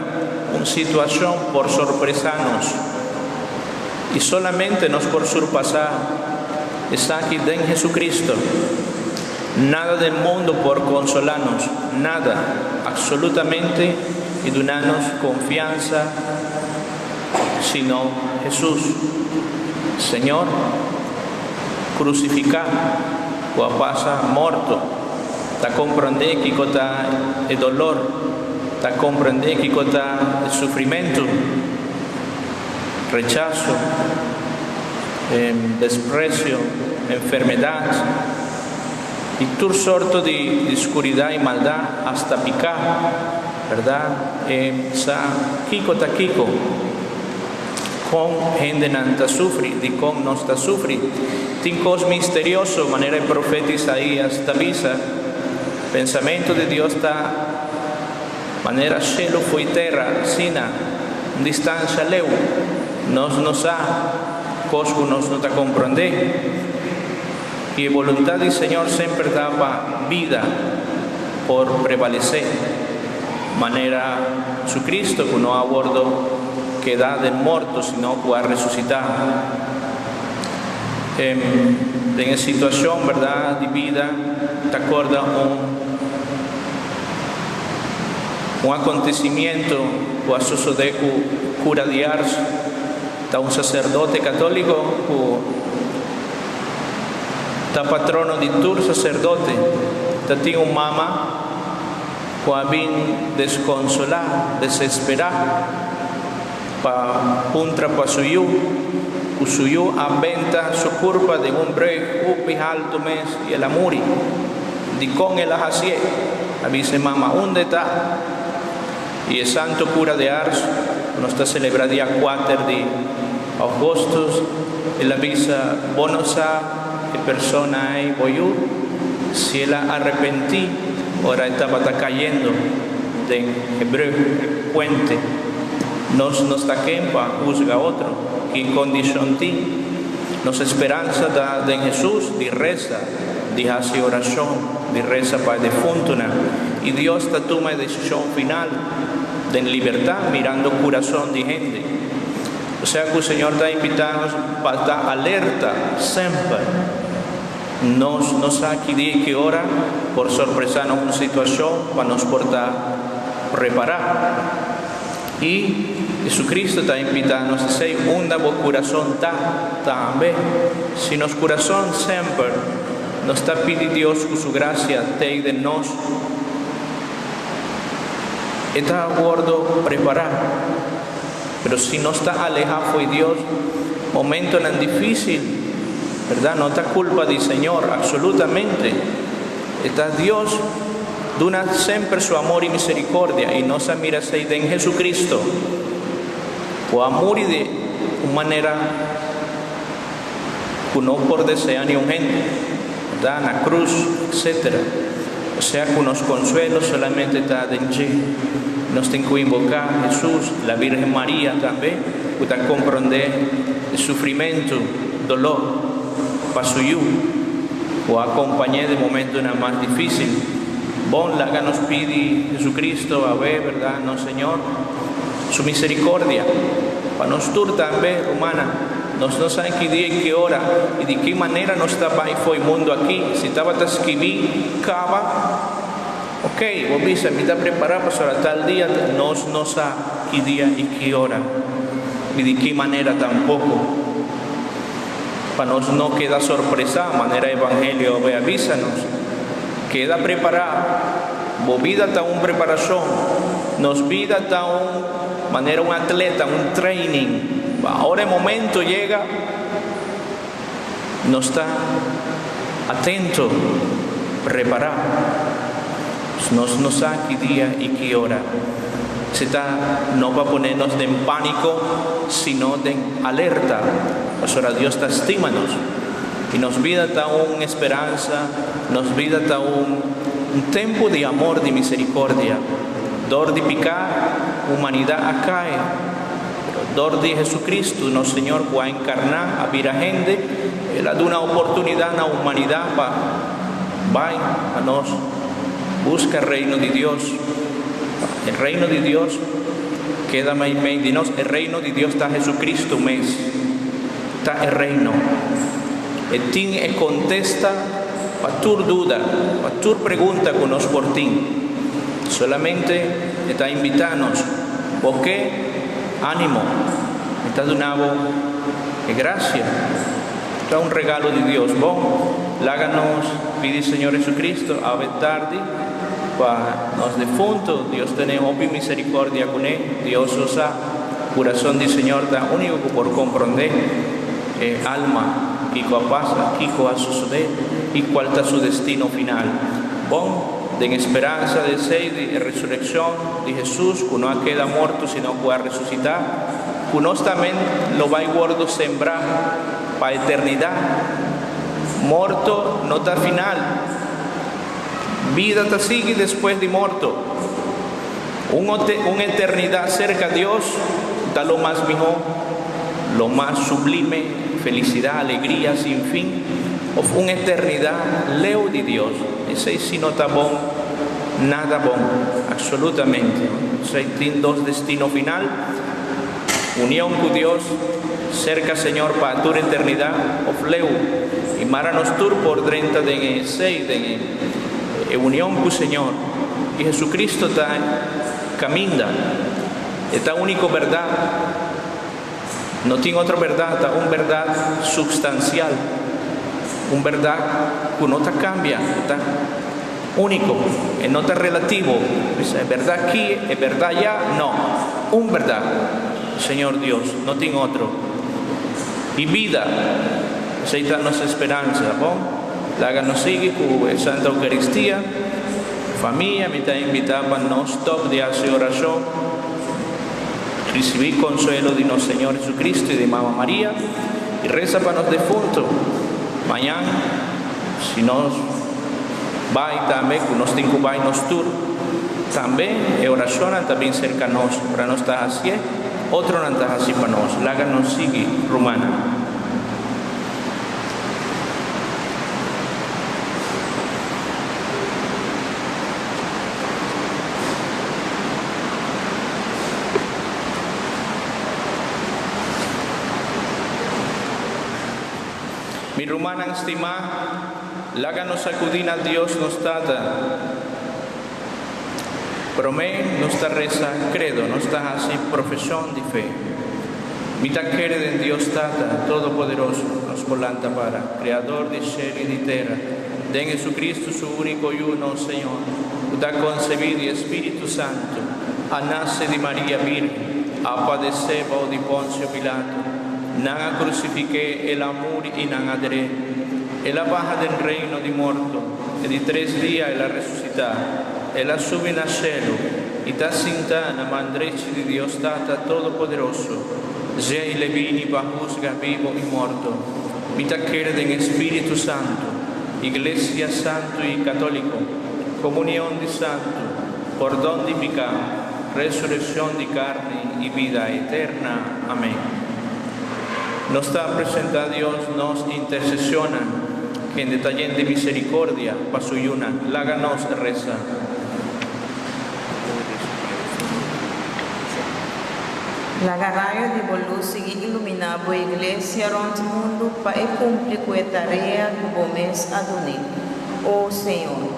un situashon por sorpresá nos i solamente nos por surpasá. Esaki den Jesucristo. Nada den mundo por consola nos, nada, absolutamente, y duna nos confiansa, sino Jesus, Señor crucifica, cu a pasa morto, ta comprende kico ta e dolor, ta comprende kico ta e sufrimento, rechaso, desprecio, enfermedad y tur sorto di scuridad y maldad, hasta pica, berdad? E sa kico ta kico, con hendenan ta sufri, dicon nos ta sufri. Tin cos misterioso, manera e profeta Isaías ta bisa, Pensamento di Dios ta manera shelu fo'i tera, asina, un distancia leu. Nos no sa cos cu nos no ta comprende. Y e boluntad di Señor semper ta pa bida por prevalece, manera Jesucristo cu no a wordo keda den morto sino cu a resucita. Den e situacion, berdad, di bida ta corda un un acontecimiento cu a sosode cu cura di Ars. Ta un sacerdote catolico cu ta patrono di tur sacerdote. Ta tin un mama cu a bin desconsola, desespera pa puntra pa su yu, cu su yu a benta su curpa den un brug hopi halto mes y el a muri. Dicon el a hacié? A bisa e mama, Unda e ta? Y e Santo Cura de Ars, cu nos ta celebra dia cuater di augustus, el a bisa, Bo no sa e persona ey bo yu, si el a arepenti ora e tabata cayendo den e brug, e puente. Nos no sta ken pa huzga otro, ki condicion tin. Nos esperansa ta den Jesus di reza. Di hasi orashon, di resa pa e defuntunan, i Dios ta tuma e desishon final den libertat mirando kurason di hende. Osea ku Señor ta invitá nos pa ta alerta semper. Nos no sa ki dia i ki ora por sorpresá nos un situashon pa nos por ta prepará. I Jesucristo ta invitá nos esei unda bo kurason ta tambe. Si nos kurason semper nos ta pidi Dios ku su grasia tei den nos, e ta wordo prepará. Pero si nos ta alehá fo'i Dios, momentonan difísil, berdad, no ta kulpa di Señor, absolutamente. E ta Dios. Duna semper su amor i misericordia i nos a mira esei den Jesucristo, cu a muri di un manera cu no por desea niun hende, berdad, na cruz, etc. Osea cu nos consuelo solamente ta den dje. Nos tin cu invoca Jesus, la Virgen Maria tambe, cu ta comprende e sufrimento, dolor pa su yu. Ku a kompañ'é den momentunan mas difísil. Bon, laga nos pidi Jesucristo, awe, bèrdat, nos Señor, Su miserikordia pa nos tur tambe, rumannan. Nos no sa ki dia i ki ora i di ki manera nos ta bai fo'i mundu aki. Si tabata skibí kaba, ok, bo bisa, mi ta prepará pasobra tal dia, nos no sa ki dia i ki ora i di ki manera tampoko. Pa nos no keda sorpresá, manera Evangelio awe a bisa nos. Keda prepará. Bo bida ta un preparashon. Nos bida ta un manera un atleta, un training. Pa ora e momento yega, nos ta atento, prepará. Nos no sa ki dia i ki ora. Se ta no pa pone nos den pániko, sino den alerta, pasobra Dios ta stima nos. I nos bida ta un esperansa, nos bida ta un un tempu di amor, di miserikordia. Dor di piká, humanidat a kai, pero dor di Jesucristo, nos Señor ku a enkarná, a bira hende, El a duna oportunidat na humanidat pa Bai pa nos buska reino di Dios. E reino di Dios keda meimei di nos. E reino di Dios ta Jesucristo mes. Ta e reino. E tin e kontesta pa tur duda, pa tur pregunta ku nos por tin. Solamente e ta invitá nos, Bo ke? Ánimo! Mi ta duna bo e grasia. Ta un regalo di Dios. Bon, laga nos pidi Señor Jesucristo awe tardi pa nos defunto. Dios tene hopi misericordia kuné. Dios so sa. Curason di Señor ta único ku por comprondé e alma, kiko a pasa, kiko a sosodé i kual ta su destino final. Bon, den e speransa di esei di e resureccion di Jesus ku no a keda morto sino ku a resusitá, ku nos tambe lo bai wordo sembrá pa eternidat. Morto no ta final. Bida ta sigui despues di morto. Un un eternidat serka Dios ta lo mas mihó, lo mas sublime, felisidat, alegria sin fin, òf un eternidat leu di Dios. Esei si no ta bon, nada bon, absolutamente. Esei tin dos destino final, union ku Dios, serka Señor pa tur eternidat, òf leu. I mara nos tur por drenta den esei, den e union ku Señor. I Jesucristo ta caminda. E ta unico berdad. No tin otro berdad, ta un berdad substancial. Un berdad cu no ta cambia, cu ta unico. E no ta relativo. Bisa e berdad aki, e berdad ya, no. Un berdad, Señor Dios, no tin otro. I bida, esey ta nos esperanza. Bon, laga nos sigui cu e Santa Eucaristia. Famia, mi ta invitá pa no stòp di hasi orashon, risibí konsuelo di nos Señor Jesucristo i di Mama Maria, i resa pa nos defuntu. Mañan, si nos bai tambe, ku nos tin ku bai nos tur, tambe e orashonnan ta bin serka nos. Ora nos ta hasié, otronan ta hasi pa nos. Laga nos sigui, rumannan. Mi rumannan stimá, laga nos akudí na Dios nos Tata. Promé nos ta resa Credo, nos ta hasi profeshon di fe. Mi ta kere den Dios Tata Todopoderoso, nos por lanta para, Kreador di shelu i di tera, den Jesucristo su úniko Yu, nos Señor, ku ta konsebí di e Spiritu Santu, a nase di Maria Bírgen, a padesé bou di Ponsio Pilato, nan a krusifik'é, el a muri i nan a der'é. El a baha den reino di morto, e di tres dia el a resusitá. El a subi na shelu i ta sintá na man drechi di Dios Tata Todopoderoso. Dje i le bini pa husga bibo i morto. Mi ta kere den e Spiritu Santu, Iglesia Santu i Katóliko, komunion di santu, pordon di piká, resurekshon di karni i bida eterna. Amèn. Nos ta presentá Dios nos interseshonnan. Kende ta yen di misericordia pa su yunan, laga nos resa. Laga rayo di bo lus sigui iluminá bo iglesia rònt mundu pa e kumpli ku e tarea ku bo mes a dun'é. O Señor.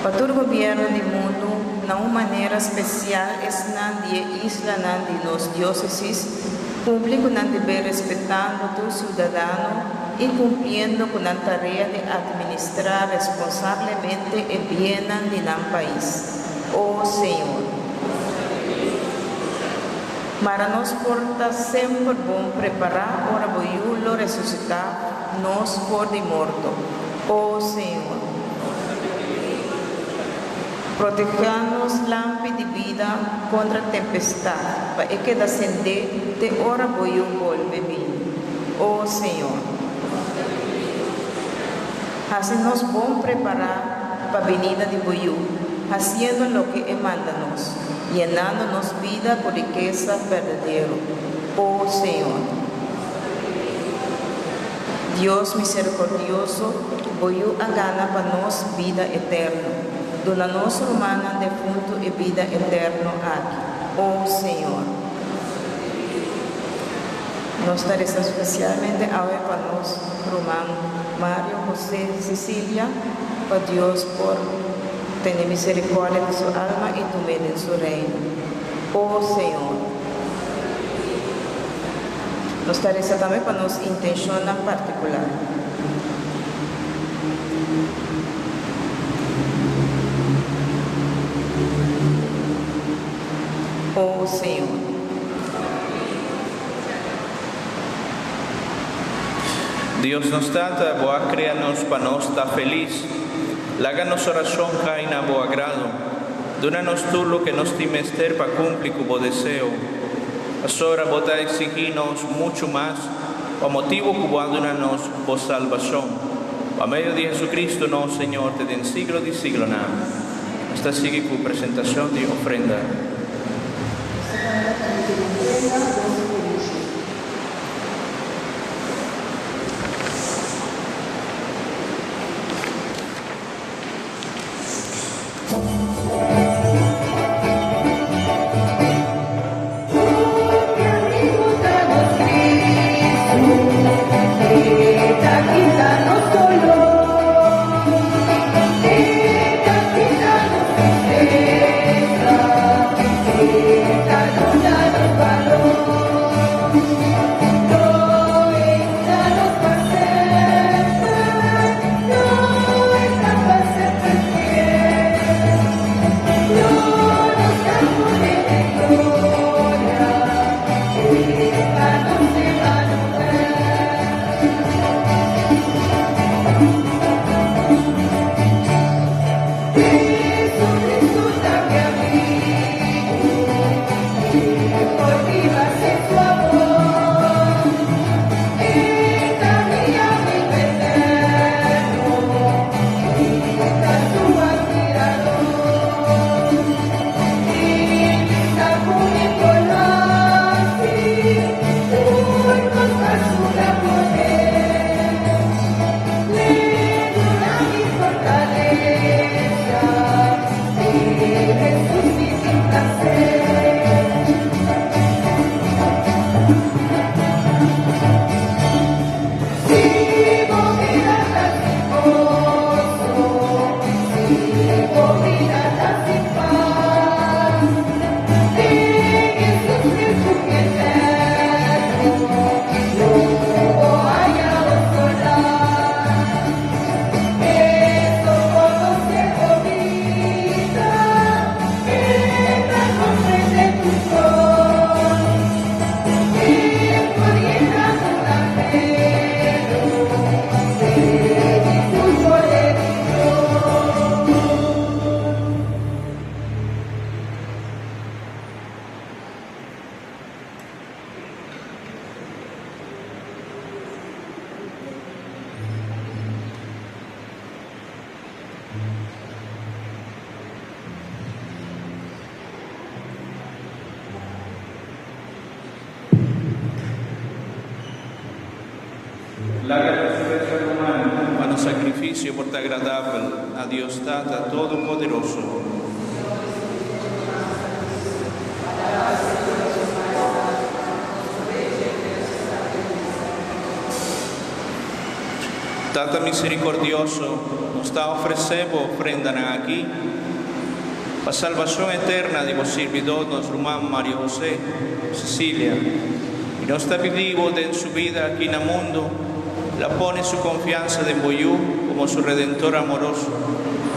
Pa tur gobièrnu di mundu, na un manera spesial esnan di e islanan di nos diósesis, Kumpli ku nan deber respetando tur siudadano i kumpliendo ku nan tarea di atministrá responsablemente e biennan di nan pais. O Señor. Mara nos por ta semper bon prepará ora Bo Yu lo resusitá nos for di morto. O Señor. Protehá nos lampi di bida kontra tempestat, pa e keda sendé te ora bo Yu bolbe bini. O Señor. Hasi nos bon prepará pa binida di bo Yu, hasiendo loke e manda nos, yenando nos bida ku rikesa berdadero. O Señor. Dios misericordioso, bo Yu a gana pa nos bida eterno. Duna nos rumannan defuntu e bida eterno aki. O Señor. Nos ta resa spesialmente awe pa nos ruman Mario José Cicilia, pa Dios por tene misericordia di su alma y tum'é den su reino. O Señor. Nos ta resa tambe pa nos intencionnan particular. O Señor. Dios nos Tata, bo a crea nos pa nos ta feliz. Laga nos oracion cay na bo agrado. Duna nos tur loke nos tin mester pa cumpli cu bo deseo. Pasobra bo ta exigi nos mucho mas pa motibo cu bo a duna nos bo salbacion. Pa medio di Jesucristo nos Señor te den siglo di siglonan. Nos ta sigui cu presentacion di ofrenda. Nos ta canta Canto di Ofrenda dos Kurushi. Laga nos resa ruman pa nos sacrificio por ta agradabel na Dios Tata Todopoderoso. Tata misericordioso, nos ta ofrece bo ofrendanan aki pa salbacion eterna di bo sirbidor nos ruman Mario José Cecilia, y nos ta pidi bo den su bida aki na mundo la pone su confiansa den bo Yu como su Redentor amoroso,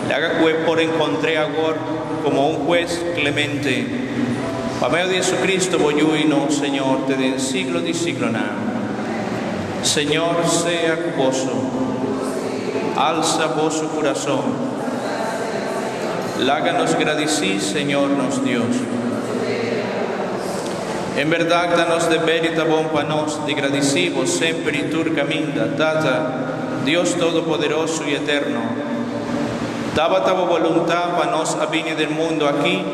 laga cu e por encontr'e awor como un Hues clemente. Pa medio di Jesucristo bo Yu y nos Señor te den siglo di siglonan. Señor sea cu boso. Alsa boso curason. Laga nos gradici Señor nos Dios. En berdad ta nos deber y ta bon pa nos di gradici bo semper y tur caminda, Tata, Dios Todopoderoso y Eterno. Tabata bo voluntad pa nos a bini den mundo aki,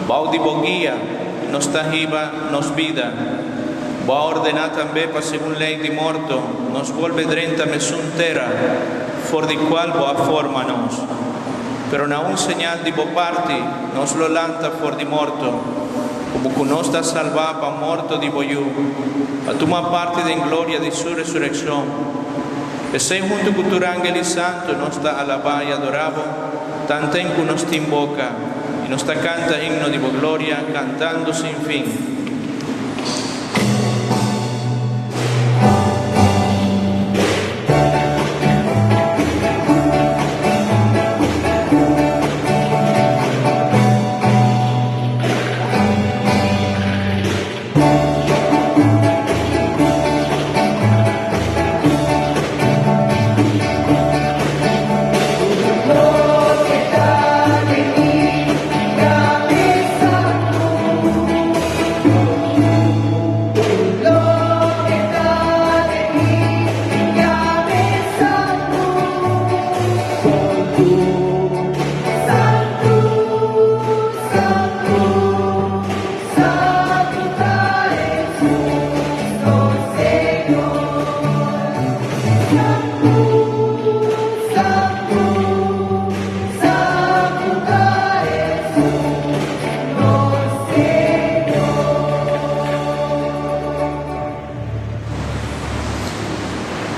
bao di bo guia nos ta hiba nos bida. Bo a ordená tambe pa segun lei di morto nos bolbe drenta mesun tera for di kual bo a forma nos. Pero na un señal di bo parti nos lo lanta for di morto. Komo ku nos ta salbá pa morto di bo Yu, pa tuma parti den gloria di su resurekshon. P'esei huntu ku tur angel i santu nos ta alabá i adorá bo, tanten ku nos tin boka, i nos ta kanta himno di bo gloria, kantando sin fin.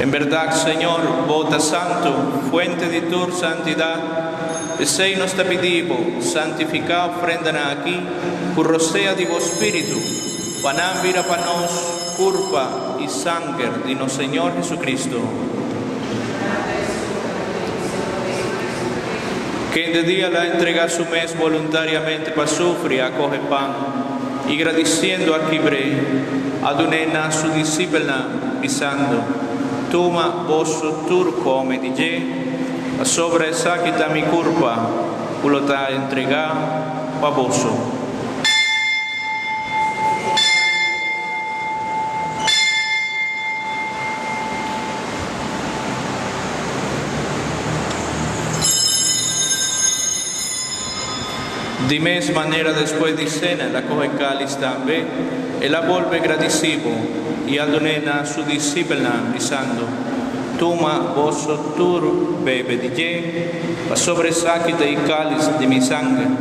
En berdad, Señor, Bo ta santu, fuente di tur santidad. P'esei nos ta pidi Bo, santificá ofrendanan aki cu rosea di Bo Spiritu, pa nan bira pa nos curpa i sanger di nos Señor Jesucristo. Kende dia el a entrega su mes voluntariamente pa sufri, a coge pan, i gradiciendo a kibr'é, a dun'é na su disipelnan, bisando, Tuma, boso tur come di dje, pasobra esaki ta mi curpa, cu lo ta entregá pa boso. Di mes manera despues di sena el a kohe kális tambe, el a bolbe gradisí bo i a dun'é na su disipelnan, bisando, Tuma, boso tur bebe di dje, pasobra esaki ta e kális di mi sanger,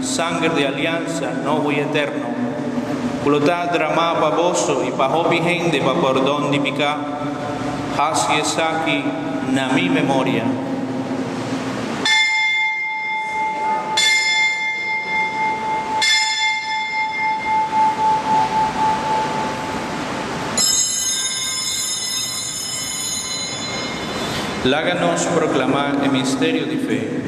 sanger di aliansa nobo i eterno, ku lo ta dramá pa boso i pa hopi hende pa pordon di piká. Hasi esaki na mi memoria. Laga nos proclama e misterio di fe.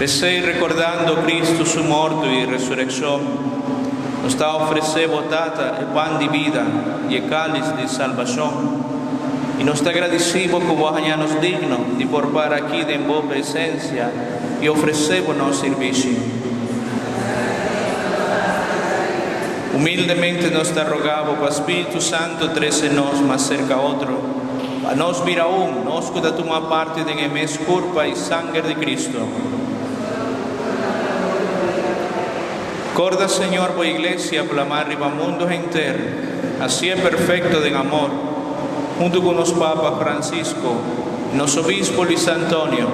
P'esei, rekordando Kristu su morto i resurekshon, nos ta ofresé bo Tata e pan di bida i e kális di salbashon. I nos ta gradisí bo ku bo a haña nos digno di por para aki den bo presensia i ofresé bo nos sirbishi. Humildemente nos ta rogá bo pa Spiritu Santu trese nos mas serka otro, pa nos bira un, nos ku ta tuma parti den e mes kurpa i sanger di Kristu. Korda, Señor, bo Iglesia plamá riba mundu henter, hasié perfekto den amor, huntu ku nos Papa Francisco, i nos Obispo Luis Antonio,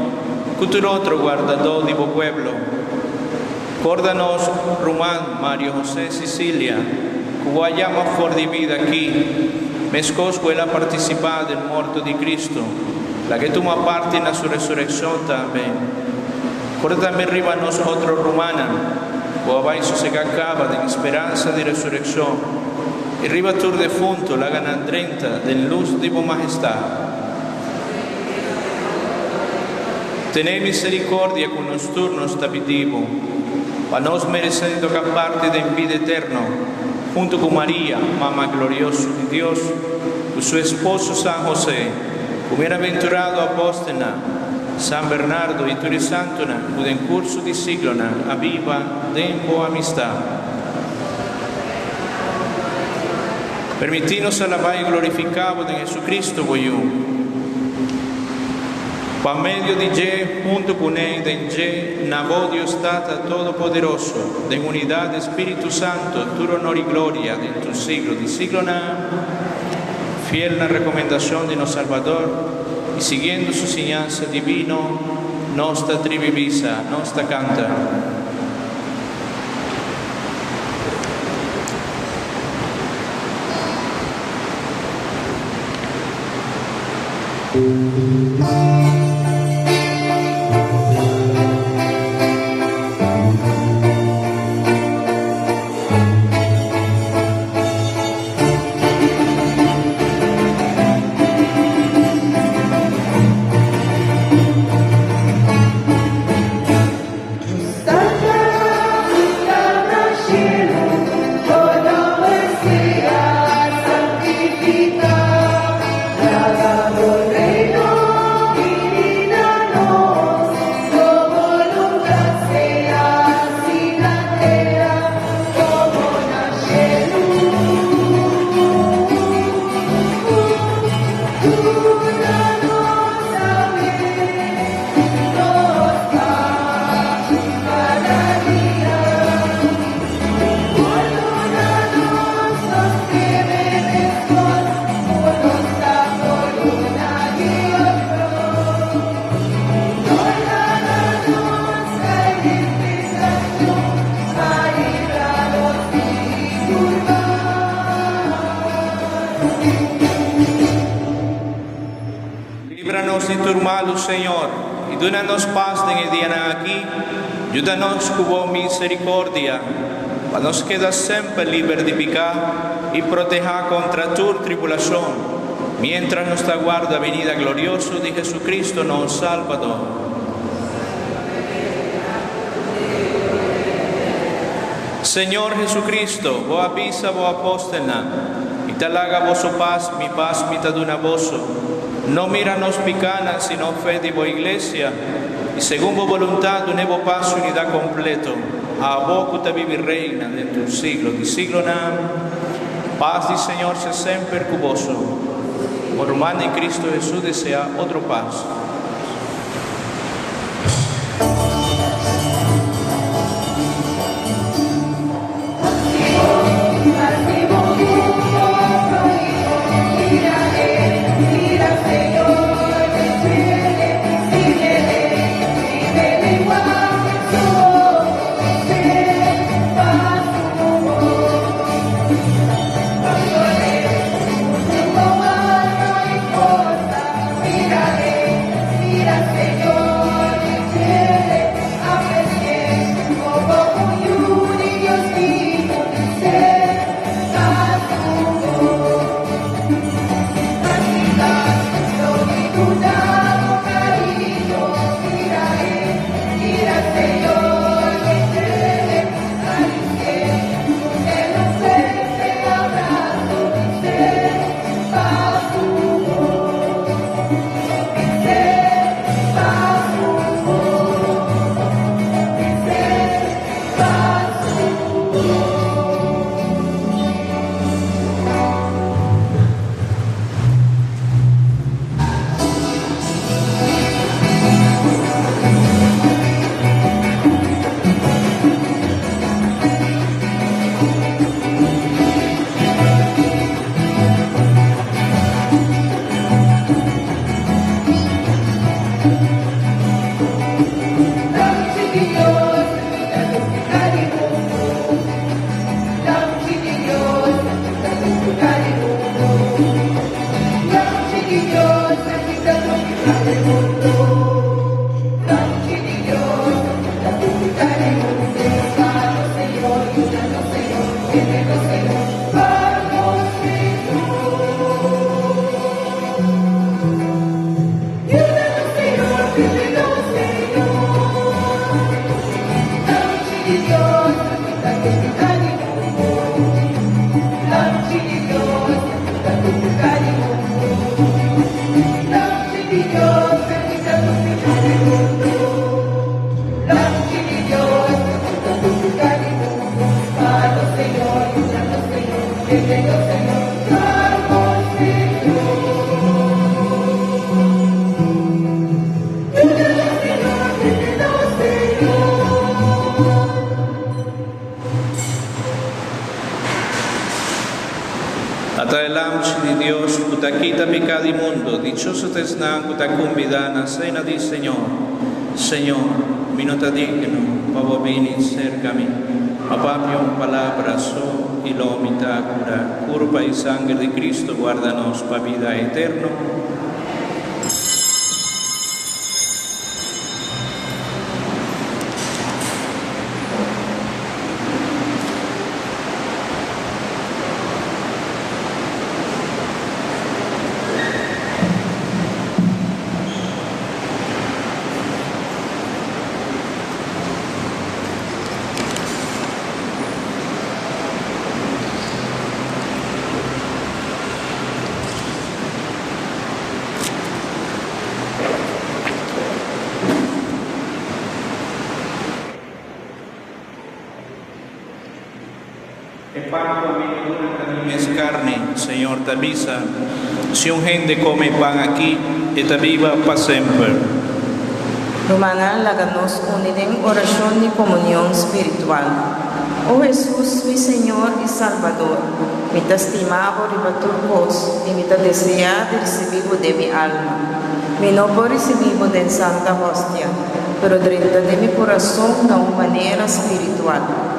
ku tur otro guardadó di bo pueblo. Korda nos ruman Mario José Cicilia, ku bo a yama for di bida akí, meskos ku el a partisipá den morto di Cristo, laga e tuma parti na su resurekshon tambe. Por tambe riba nos otro rumannan ku a bai sosegá kaba den speransa di resurekshon, i riba tur defuntu laga nan drenta den lus di bo mahestat. Tene miserikordia ku nos tur nos ta pidi bo. Pa nos meresé di toka parti den bida eterno, huntu ku Maria, Mama glorioso di Dios, ku su esposo San Hosé, ku bienaventurado apòstelnan, San Bernardo i tur e santunan ku den kurso di siglonan a biba den bo amistat. Permití nos alabá i glorifiká bo den Jesucristo, bo Yu. Pa medio di dje, huntu kuné i den dje, na bo, Dios Tata Todopoderoso, den unidat di Spiritu Santo, tur onor i gloria den tur siglo di siglonan. Fiel na rekomendashon di nos Salbador i siguiendo su siñansa divino, nos ta tribi bisa, nos ta kanta. Líbranos di tur malu, Señor, i duna nos pas den e dianan akí. Yuda nos ku bo miserikordia, pa nos keda semper liber di piká i protehá kontra tur tribulashon, miéntras nos ta warda binida glorioso di Jesucristo nos Salbador. Señor Jesucristo, bo a bisa bo apòstelnan, Mi ta laga boso pas, mi pas mi ta duna boso. No mira nos pikánan, sino fe di bo iglesia, i segun bo boluntat dun'é bo pas i unidat kompleto, abo ku ta bibi reina den tur siglo di siglonan. Pas di Señor sea semper ku boso. Bo ruman den Cristo Hesus deseá otro pas. Dios, ku ta kita piká di mundu, dichoso ta esnan ku ta kumbidá na sena di Señor. Señor, mi no ta digno pa bo bini serka mi, ma papia un palabra so i lo mi ta kurá. Kurpa i sanger di Cristo guarda nos pa bida eterno. E pan ku ami ta duna ta mi mes karni, Señor ta bisa. Si un hende kome e pan aki, e ta biba pa semper. Rumannan, laga nos uni den orashon di komunion spiritual. O Hesus, mi Señor i Salbador, mi ta stima Bo riba tur kos i mi ta deseá di risibí Bo den mi alma. Mi no por risibí Bo den Santa Hostia, pero drenta den mi kurason na un manera spiritual.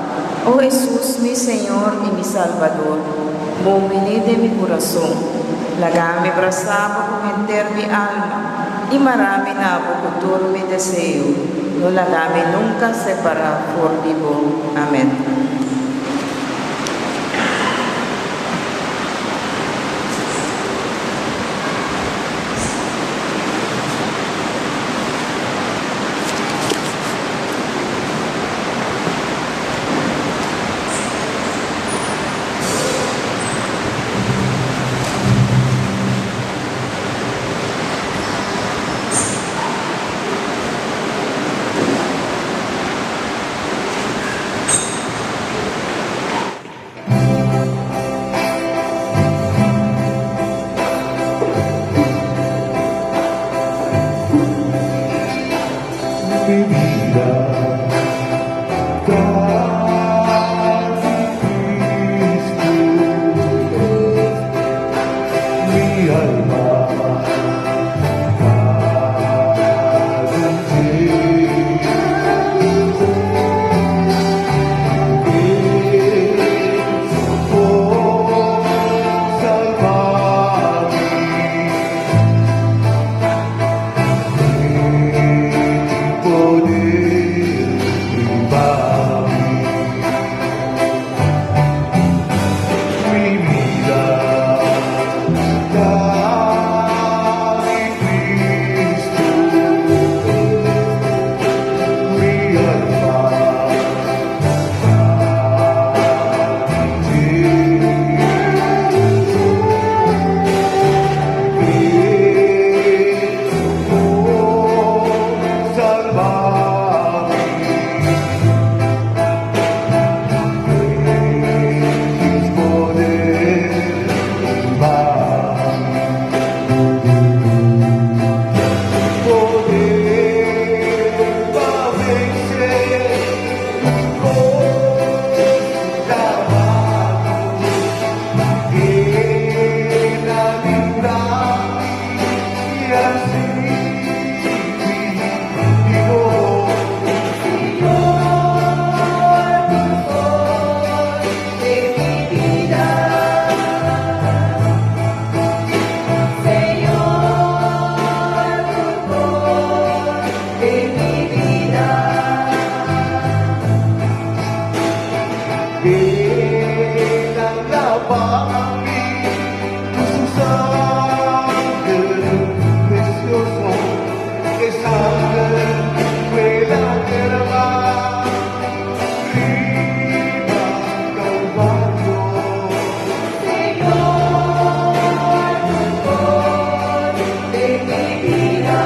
O Hesus, mi Señor i mi Salbador, Bo bini den mi kurason. Laga mi brasa Bo ku henter mi alma i mara mi na Bo ku tur mi deseo. No laga mi nunka separá for di Bo. Amèn. Mi bida ta di Cristo, mi alma ta di dje. E por salba mi. Poder riba mi. Mi bida ta di Cristo, mi alma ta di dje. E por salba mi. E poder riba mi. Poder pa vense tur kos El a libra mi i asina mi digo. Señor, tutor de mi vida. Señor, tutor de mi vida. El a laba mi ku su sanger presioso, e sanger ku el a drama riba Kalvario. Señor, tutor de mi vida.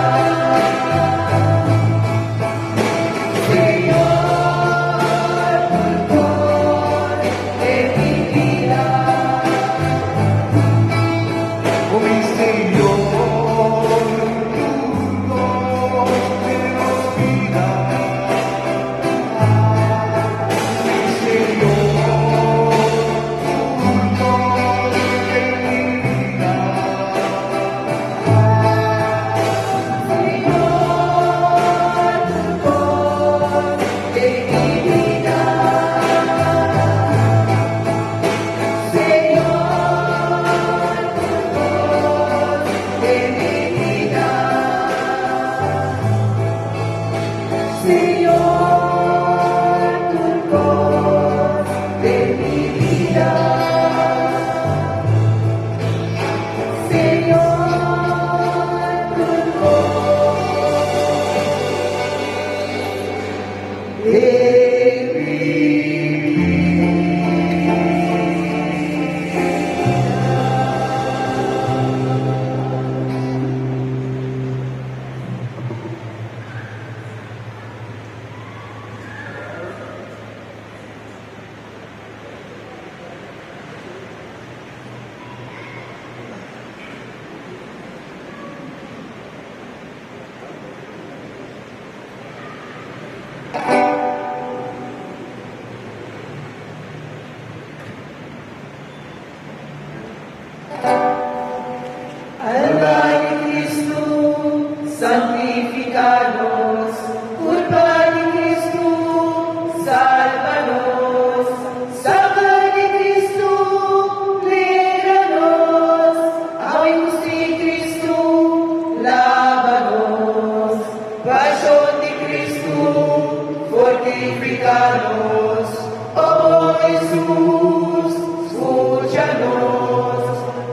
Señor, tutor de mi vida. Oh, mi Señor, tu Dios. Señor, tur kos den mi bida. Señor, tur kos den mi bida. Alma di Cristo, santifica nos. Curpa di Cristo, salba nos. Sanger di Cristo, libra nos. Awa y pus di Cristo, laba nos. Pasion di Cristo, fortifica nos. O bon Jesus, scucha nos.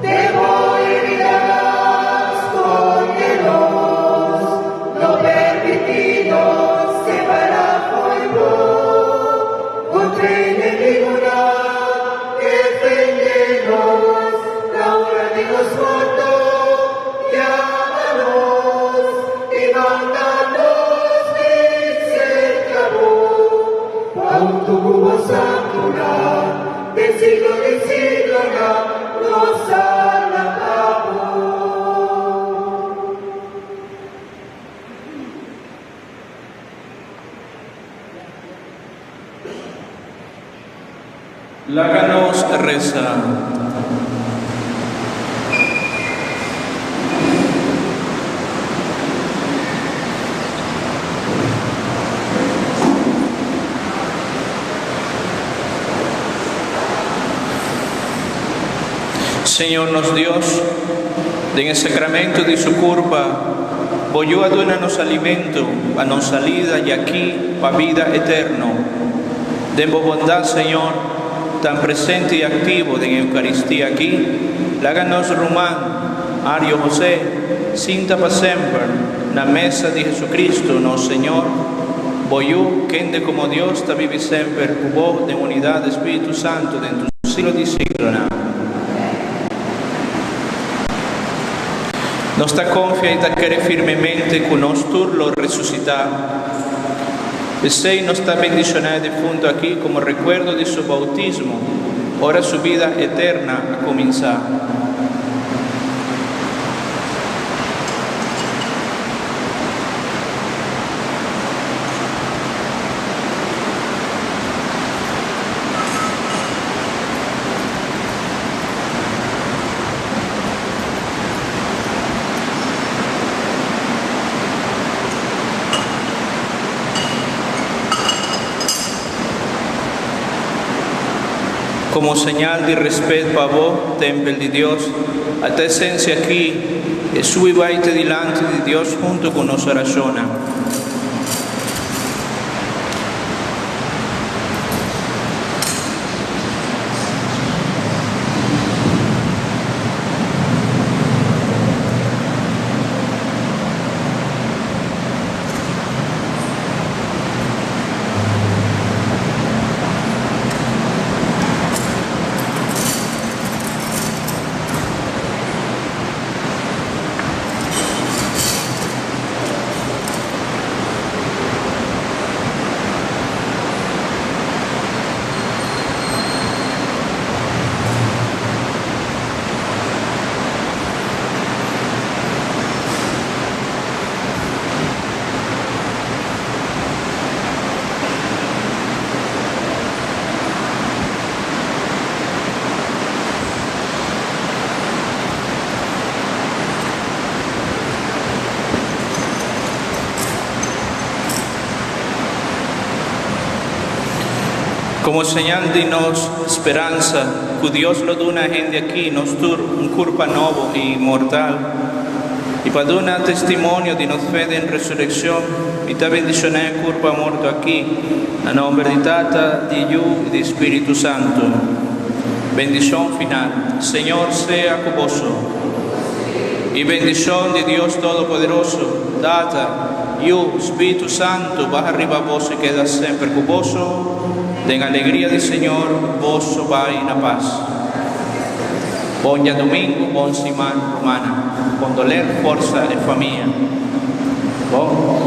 Den bo heridanan, sconde nos. No permiti nos separa fo'i bo. Contra enemigunan, defende nos. Na ora di nos morto, yama nos y manda nos bin cerca bo. Pa hunto cu bo santonan, den siglo di siglonan, nos alaba bo. Laga nos resa. Señor nos Dios, den e sacramento di su curpa, bo Yu a duna nos alimento pa nos salida djaki pa bida eterno. Den bo bondad, Señor, tan presente y activo den Eucaristia aki, laga nos ruman, Ario José, sinta pa semper na mesa di Jesucristo, nos Señor, bo Yu, kende como Dios ta bibi semper cu bo den unidad di Spiritu Santo den tur siglo di siglonan. Nos ta confia y ta kere firmemente cu nos tur lo resucita. P'esey nos ta bendiciona e difunto aki como recuerdo di su bautismo, ora su bida eterna a cuminsa. Como señal di respet pa bo, tempel di Dios, ata esencia aki e subi bai te dilanti di Dios hunto cu nos oracionnan. Como señal di nos speransa cu Dios lo duna hende aki nos tur un curpa nobo y inmortal. I pa duna testimonio di nos fe den resurekshon, mi ta bendishoná e kurpa morto akí, na nòmber di Tata, di Yu i di Spiritu Santu. Bendishon final. Señor sea ku boso. I bendishon di Dios Todopoderoso, Tata, Yu, Spiritu Santu baha riba boso i keda semper ku boso. Den alegria di Señor, boso bai na pas. Bon djadumingu, bon siman, rumannan. Kondoler, forsa e famia. Bon.